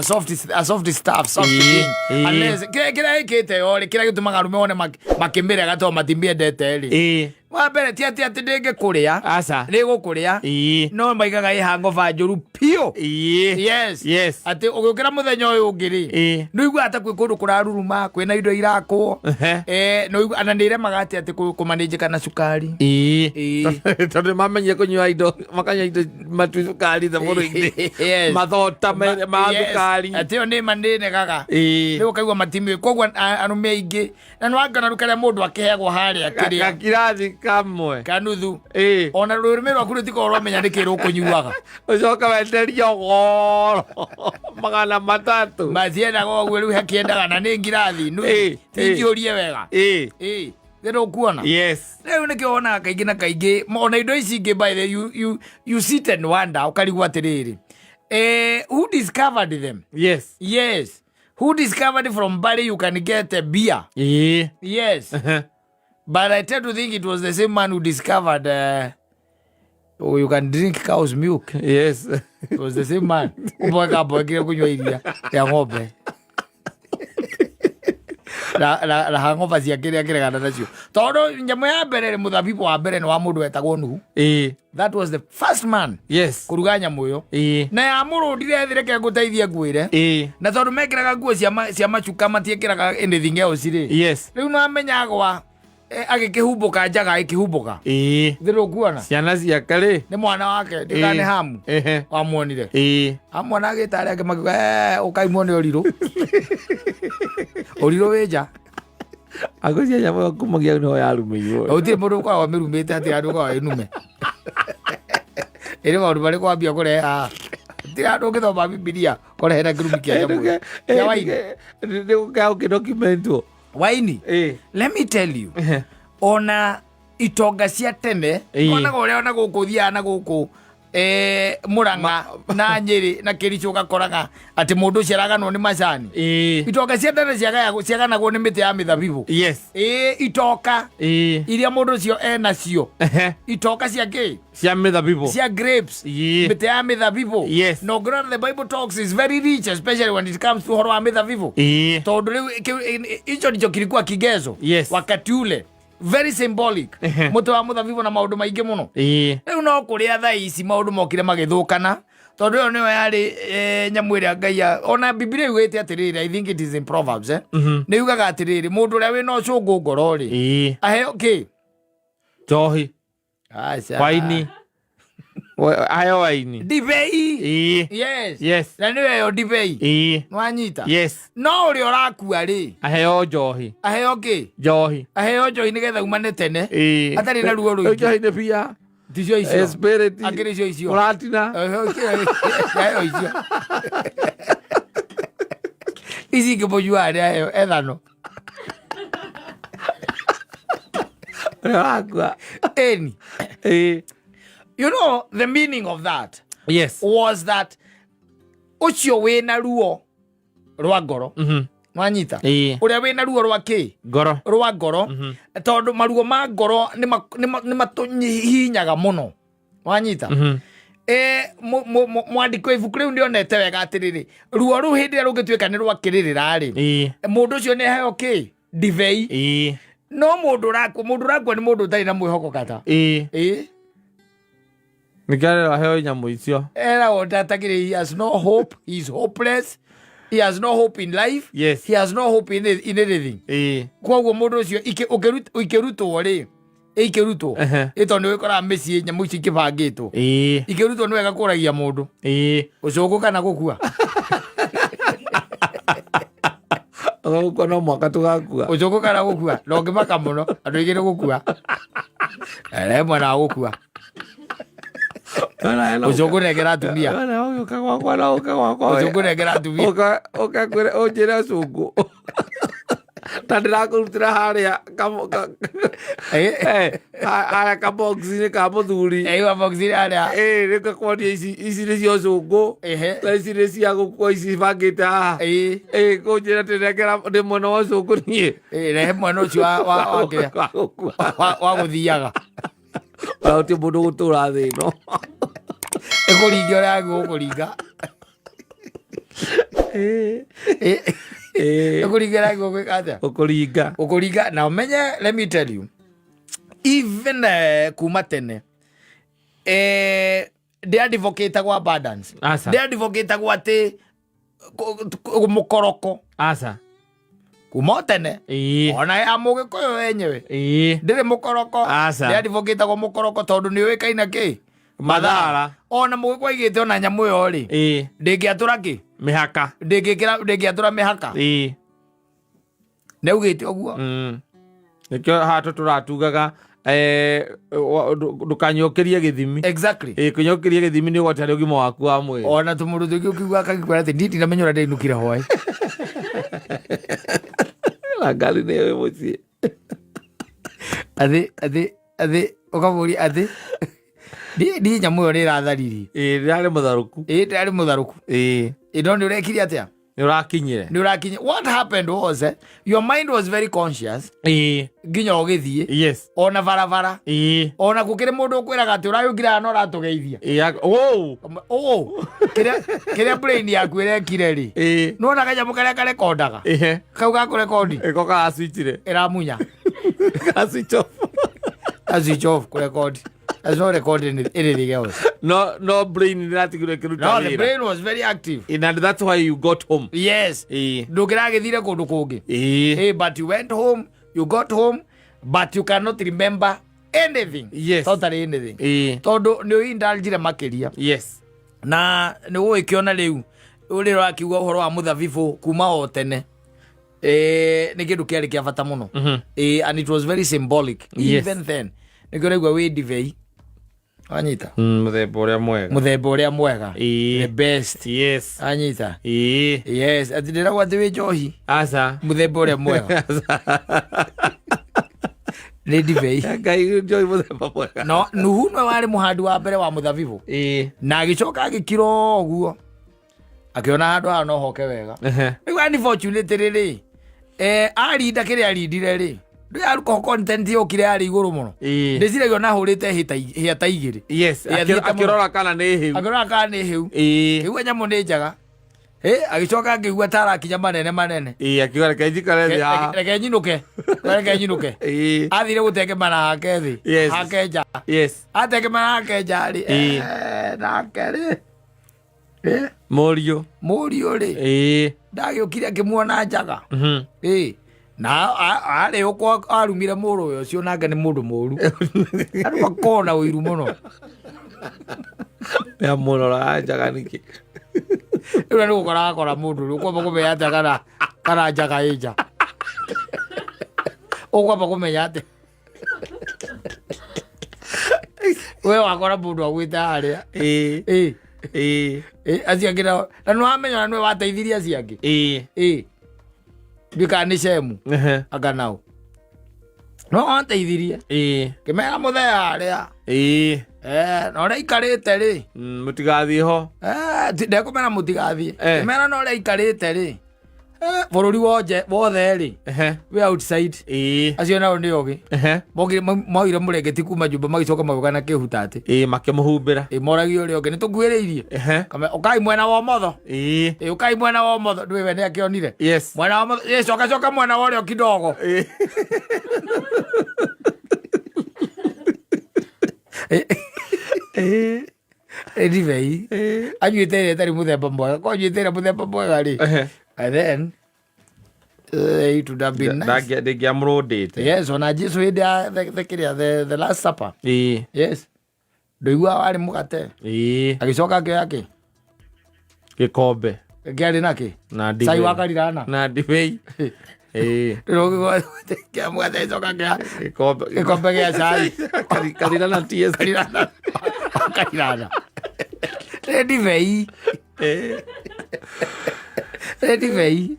soft stuff, soft thing. Unless kĩrĩa ĩkĩte yo rĩ, kĩrĩa gĩtũmaga arũme one makĩmĩrega tondũ matimĩendete rĩ, wa mbere ti atĩ ndĩngĩkũrĩa. Aca. Nĩ gũkũrĩa, no maigaga ĩ hangover njũru piũ. Yes. Atĩ ũgĩũkĩra mũthenya ũyũ ũngĩ rĩ, nĩ ũiguaga ta kwĩ kũndũ kũraruruma, kwĩna indo irakwo. Nĩ ũigua- na nĩ iremaga atĩ kũmanĩnjĩka na cukari. Tondũ nĩ mamenyire kũnyua indo, makanyua indo matu cukari thabũrũ-inĩ. Mathota ma thukari. Atĩ ĩyo nĩ ma nĩ negaga. Rĩu ũkaigua matimĩ koguo arũme aingĩ na nĩ wangana rĩu karĩa mũndũ akĩheagwo harĩa kĩrĩa Gakirathi kamwe. Kanuthu. Ona rũrĩmĩ rwaku rũtikoragwo rwamenya nĩkĩ rũkũnyuaga. Ũcoka wenderio goro 300. Matiendaga ũguo, rĩu hakĩendaga na nĩ ngirathi nuthu, ti njihũrie wega. Ĩ nĩ ũkuona. Rĩu nĩkĩo wonaga kaingĩ na kaingĩ ona indo ici ingĩ, by the you sit and wonder, ũkarigwo atĩrĩrĩ, who discovered them? Yes, who discovered from barley you can get a beer? Yes, but I tend to think it was the same man who discovered oh, you can drink cow's milk. It was the same man ũmwe kamboekire kũnyua iria rĩa ng'ombe na hangover ciake rĩa kĩregana nacio, tondũ nyamũ ya mbere rĩ, mũthabibũ wa mbere nĩ wa mũndũ wetagwo Nuhu. That was the first man kũruga nyamũ ĩyo. Na ya mũrũndire thĩ, reke ngũteithie ngwĩre. Na tondũ mekĩraga nguo cia macuka, matiĩkĩraga anything else rĩ, rĩu no amenya gwa agĩkĩhumbũka njaga ĩkĩhumbũka. Thĩ ũkuona. Ciana ciake rĩ. Nĩ mwana wake ndĩkane Hamu. Wamuonire. Amwona agĩta arĩa angĩ makiuga, "Eh, ũkai muone ũrirũ, ũrirũ wĩ nja." Agũcia nyamũ ĩyo kumagia nĩho yarumĩirwo. Gũtirĩ mũndũ ũkoragwo amĩrumĩte, hatirĩ handũ ũkoragwo wĩ nume ĩrĩ maũndũ marĩkũ wambia kũrehe haha, hatirĩ handũ ũngĩthoma Bibilia kũrehe na kĩrumi kĩa nyamũ ĩyo. Kĩa waini. Nĩ gũkaya ũkĩdocumentwo. Waini. Let me tell you, ona itonga cia tene, onaga ũrĩa ona gũkũ thiaga na gũkũ Mũrang'a na Nyĩrĩ na Kĩricũ, ũgakoraga atĩ mũndũ ũcio araganwo nĩ macani. Itonga cia tene ciaganagwo nĩ mĩtĩ ya mĩthabibũ. Itoka iria mũndũ ũcio enacio, itoka cia kĩ? Cia mĩthabibũ. Cia grapes. Mĩtĩ ya mĩthabibũ. Na ũngĩrora, the Bible talks is very rich, especially when it comes to ũhoro wa mĩthabibũ, tondũ rĩu hicho ndicho kilikuwa kigezo wakati ule, very symbolic, mũtĩ wa mũthabibũ na maũndũ maingĩ mũno. Rĩu no kũrĩa thaa ici maũndũ mokire magĩthũkana, tondũ ĩyo nĩyo yarĩ nyamũ ĩrĩa Ngai ona Bibilia yugĩte atĩrĩrĩ, I think it is in Proverbs, nĩ yugaga atĩrĩrĩ, mũndũ ũrĩa wĩna ũcũngũ ngoro rĩ, aheo kĩ? Njohi. Aca. Waini. Aheo waini. Ndibei. Yes. Na nĩyo ĩyo ndibei. Nĩwanyita? Yes. No ũrĩa ũrakua rĩ, Aheo njohi. Aheo kĩ? Njohi. Aheo njohi nĩgetha umane tene atarĩ na ruo rũingĩ. Njohi nĩ bia. Ticio icio. Spirit. Akĩrĩ cio icio. Mũratina. Aheo icio, ici ingĩ mũnyuaga nĩ aheo ethano. Ũrĩa ũrakua. Ĩni. You know the meaning of that was that ũcio wĩna ruo rwa ngoro, wanyita? Ũrĩa wĩna ruo rwa kĩ? Ngoro. Rwa ngoro, tondũ maruo ma ngoro nĩ matũhihinyaga mũno, wanyita? Mwandĩki wa ibuku rĩu nĩonete wega atĩrĩrĩ, ruo rũu hĩndĩ ĩrĩa rũngĩtuĩka nĩ rwakĩrĩrĩra rĩ, mũndũ ũcio nĩ aheo kĩ? Ndibei. No mũndũ ũrakua nĩ mũndũ ũtarĩ na mwĩhoko kata. Nĩkĩo arerwo aheo nyamũ icio. Eragwo ndatakĩrĩ, he has no hope, he is hopeless. He has no hope in life. He has no hope in anything. Koguo mũndũ ũcio ikĩrutwo rĩ, ikĩrutwo, ĩ tondũ nĩ ũkoraga mĩciĩ nyamũ icio ikĩbangĩtwo, ikĩrutwo nĩ wega kũragia mũndũ ũcũngũ kana gũkua. Ũgakua no mwaka tũgakua. Ũcũngũ kana gũkua, na ũngĩmaka mũno andũ aingĩ nĩ gũkua, ere mwena wa gũkua. Ũcũngũ nengera atumia. Ũka gwakwa na ũka gwakwa. Ũcũngũ nengera atumia. Ũka ũka kwĩre ũnjĩre ũcũngũ ta ndĩrakũrutĩra harĩa harĩa kabox-inĩ ka mũthuri. Ĩwa box harĩa. Ĩ nĩngakwonia ici ici nĩcio ũcũngũ na ici nĩ cia gũkua, ici bangĩte haha. Ĩ kũnjĩra atĩ nengera ndĩ mwena wa ũcũngũ niĩ. Rehe mwena ũcio wa kĩrĩa? Wa gũkua. Wa gũthiaga. Ona gũtirĩ mũndũ gũtũra thĩ ĩno. Ĩkũringa ũrĩa yagĩrĩirwo gũkũringa. Ĩkũringa ũrĩa yagĩrĩirwo gwĩka atĩa? Gũkũringa. Gũkũringa. Na ũmenye, let me tell you, even kuma tene ndĩadvocatagwo abundance. Aca. Ndĩadvocatagwo atĩ mũkoroko. Aca. Kuma o tene, ona ya mũgĩkũyũ wenyewe, ndĩrĩ mũkoroko. Aca. Ndĩadvocatagwo mũkoroko tondũ nĩ ũĩkaine kĩ Mathara. Ona mũgĩkũyũ aigĩte ona nyamũ ĩyo rĩ, ndĩngĩatũra kĩ? Mĩhaka. Ndĩngĩkĩra, ndĩngĩatũra mĩhaka. Nĩaugĩte ũguo. Nĩkĩo haha tũratugaga ndũkanyũkĩrie gĩthimi. Kũnyũkĩrie gĩthimi nĩ ũgwati harĩ ũgima waku wa mwĩrĩ. Ona tũmũndũ tũngĩ ũkiuga akagĩkwĩra atĩ niĩ ndinamenya ũrĩa ndainũkire hwaĩ. Na ngari nĩyo ĩ mũciĩ. Athĩ ũkamũria athĩ niĩ nyamũ ĩyo nĩ ĩratharirie. Ndĩrarĩ mũtharũku. Ndĩrarĩ mũtharũku. No nĩ ũrekire atĩa? Nĩ ũrakinyire. Nĩ ũrakinyire. What happened was, your mind was very conscious nginya ũgĩthiĩ. Ona barabara. Ona gũkĩrĩ mũndũ ũkwĩraga atĩ ũragĩũkire haha na ũratũgeithia. Wow. Ũũ. Kĩrĩa brain yaku ĩrekire rĩ. Nĩwona kanyamũ karĩa karekondaga? Kau ga kũrekondi? Ĩko karaswitchire. Ĩramunya. Ka switch off. Ka switch off kũrekondi. There's no recording anything else. No, no brain ĩratigirwo ĩkĩruta No, the wĩra. brain was very active. And that's why you got home. Yes. Ndũngĩragĩthire kũndũ kũngĩ. Hey, but you went home, you got home, but you cannot remember anything. Totally anything. Tondũ nĩ ũindulgire makĩria. Na nĩ ũgĩkĩona rĩu ũrĩa ũrakiuga ũhoro wa mũthabibũ kuma o tene. Nĩ kĩndũ kĩarĩ kĩa bata mũno. And it was very symbolic. Even then. Nĩkĩo ũraigua wĩ ndibei. Wanyita? Mũthemba ũrĩa mwega. Mũthemba ũrĩa mwega. The best. Wanyita? Yes. Atĩ ndĩragwo atĩ wĩ njohi. Aca. Mũthemba ũrĩa mwega. Nĩ ndibei. Ngai njohi mũthemba mwega. No, Nuhu nĩwe warĩ mũhandi wa mbere wa mũthabibũ. Na agĩcoka agĩkira ũguo. Akĩona handũ haha no hoke wega. Rĩu unfortunately rĩ, arinda kĩrĩa arindire rĩ, ndũĩ alcohol content yokire yarĩ igũrũ mũno. Ndĩciragia ona ahũrĩte hĩa ta igĩrĩ. Athiĩte mũno. Akĩrora kana nĩ hĩu. Akĩrora kana nĩ hĩu. Kĩigua nyamũ nĩ njega. Agĩcoka akĩigua ta arakinya manene manene. Akiuga reke njikare thĩ haha. Reke nyinũke. Reke nyinũke. Athire gũtengemana hake thĩ. Hake nja. Atengemana hake nja rĩ. Nake rĩ. Mũriũ. Mũriũ rĩ. Ndagĩũkire akĩmuona njaga. Na arĩ ũkwa arumire mũrũ ũyũ ũcio nake nĩ mũndũ mũru. Andũ makoragwo na ũiru mũno. Nĩamũrora njaga nĩkĩ? Rĩu nĩ gũkora akora mũndũ rĩ, ũkwamba kũmenya atĩa kana njaga ĩ nja? Ũkwamba kũmenya atĩa? We wakora mũndũ agwĩte harĩa. Acio angĩ nao, na nĩwamenya ona nĩwe wateithirie acio angĩ. Ndiũĩ kana nĩ Shemu. Anga nao. No wanteithirie. Kĩmera mũthee harĩa. Na ũrĩa aikarĩte rĩ. Mũtigathiĩ ho. Ndekũmera mũtigathiĩ. Kĩmera na ũrĩa aikarĩte rĩ. Bũrũri wothe rĩ. Wĩ outside. Acio nao nĩ ogĩ. Mokire maoire mũrengeti kuma nyũmba magĩcoka magĩũka na kĩhutatĩ. Makĩmũhumbĩra. Moragia ũrĩa ũngĩ, nĩtũkuhĩrĩirie. Kame, ũkai mwena wa ũmotho. Ũkai mwena wa ũmotho. Ndũĩ we nĩakĩonire. Mwena wa ũmotho. Coka, coka mwena wa ũrĩo kidogo. Ndibei. Anyuĩte ĩrĩa ĩtarĩ mũthemba mwega. Korwo anyuĩte ĩrĩa mũthemba mwega rĩ. And then it would have been nice. Ndingĩamũrũndĩte. Yes, ona Jesu hĩndĩ ya the kĩrĩa, the last supper. Yes, ndũiguaga warĩ mũgate? Agĩcoka akĩoya kĩ? Gĩkombe. Kĩarĩ na kĩ? Na cai ndibei. Wa karirana. Na ndibei. Kĩa mũgate, ĩcoka kĩa Gĩkombe. Gĩkombe gĩa cai. Karirana TS. Karirana, karirana nĩ ndibei. Nĩ ndibei.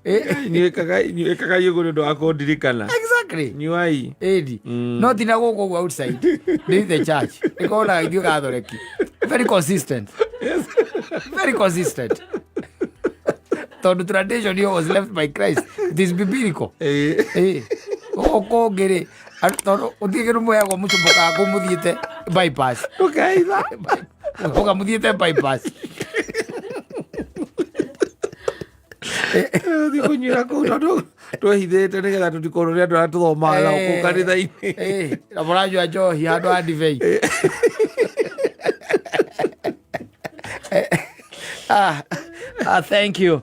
Inyuĩkaga ũguo nĩ ũndũ wa kũndirikana. Exactly. Nyuai. Ĩni no tina gũkũ ũguo outside nĩ the church ĩkonaga ithuĩ gathoreki very consistent, very consistent, tondũ tradition here was left by Christ. It is biblical. Ĩ gũkũ kũngĩ rĩ, tondũ gũtirĩ kĩndũ mũheagwo, mũcumbukaga kũu mũthiĩte bypass. Ndũkaitha. Ũka mũthiĩte bypass. Thiĩ kũnyuĩra kũu tondũ twehithĩte nĩgetha tũtikorwo nĩ andũ arĩa tũthomaga nao kũu kanitha-inĩ. Ĩ, na mũranyua njohi handũ ha ndibei. Ah, ah, thank you.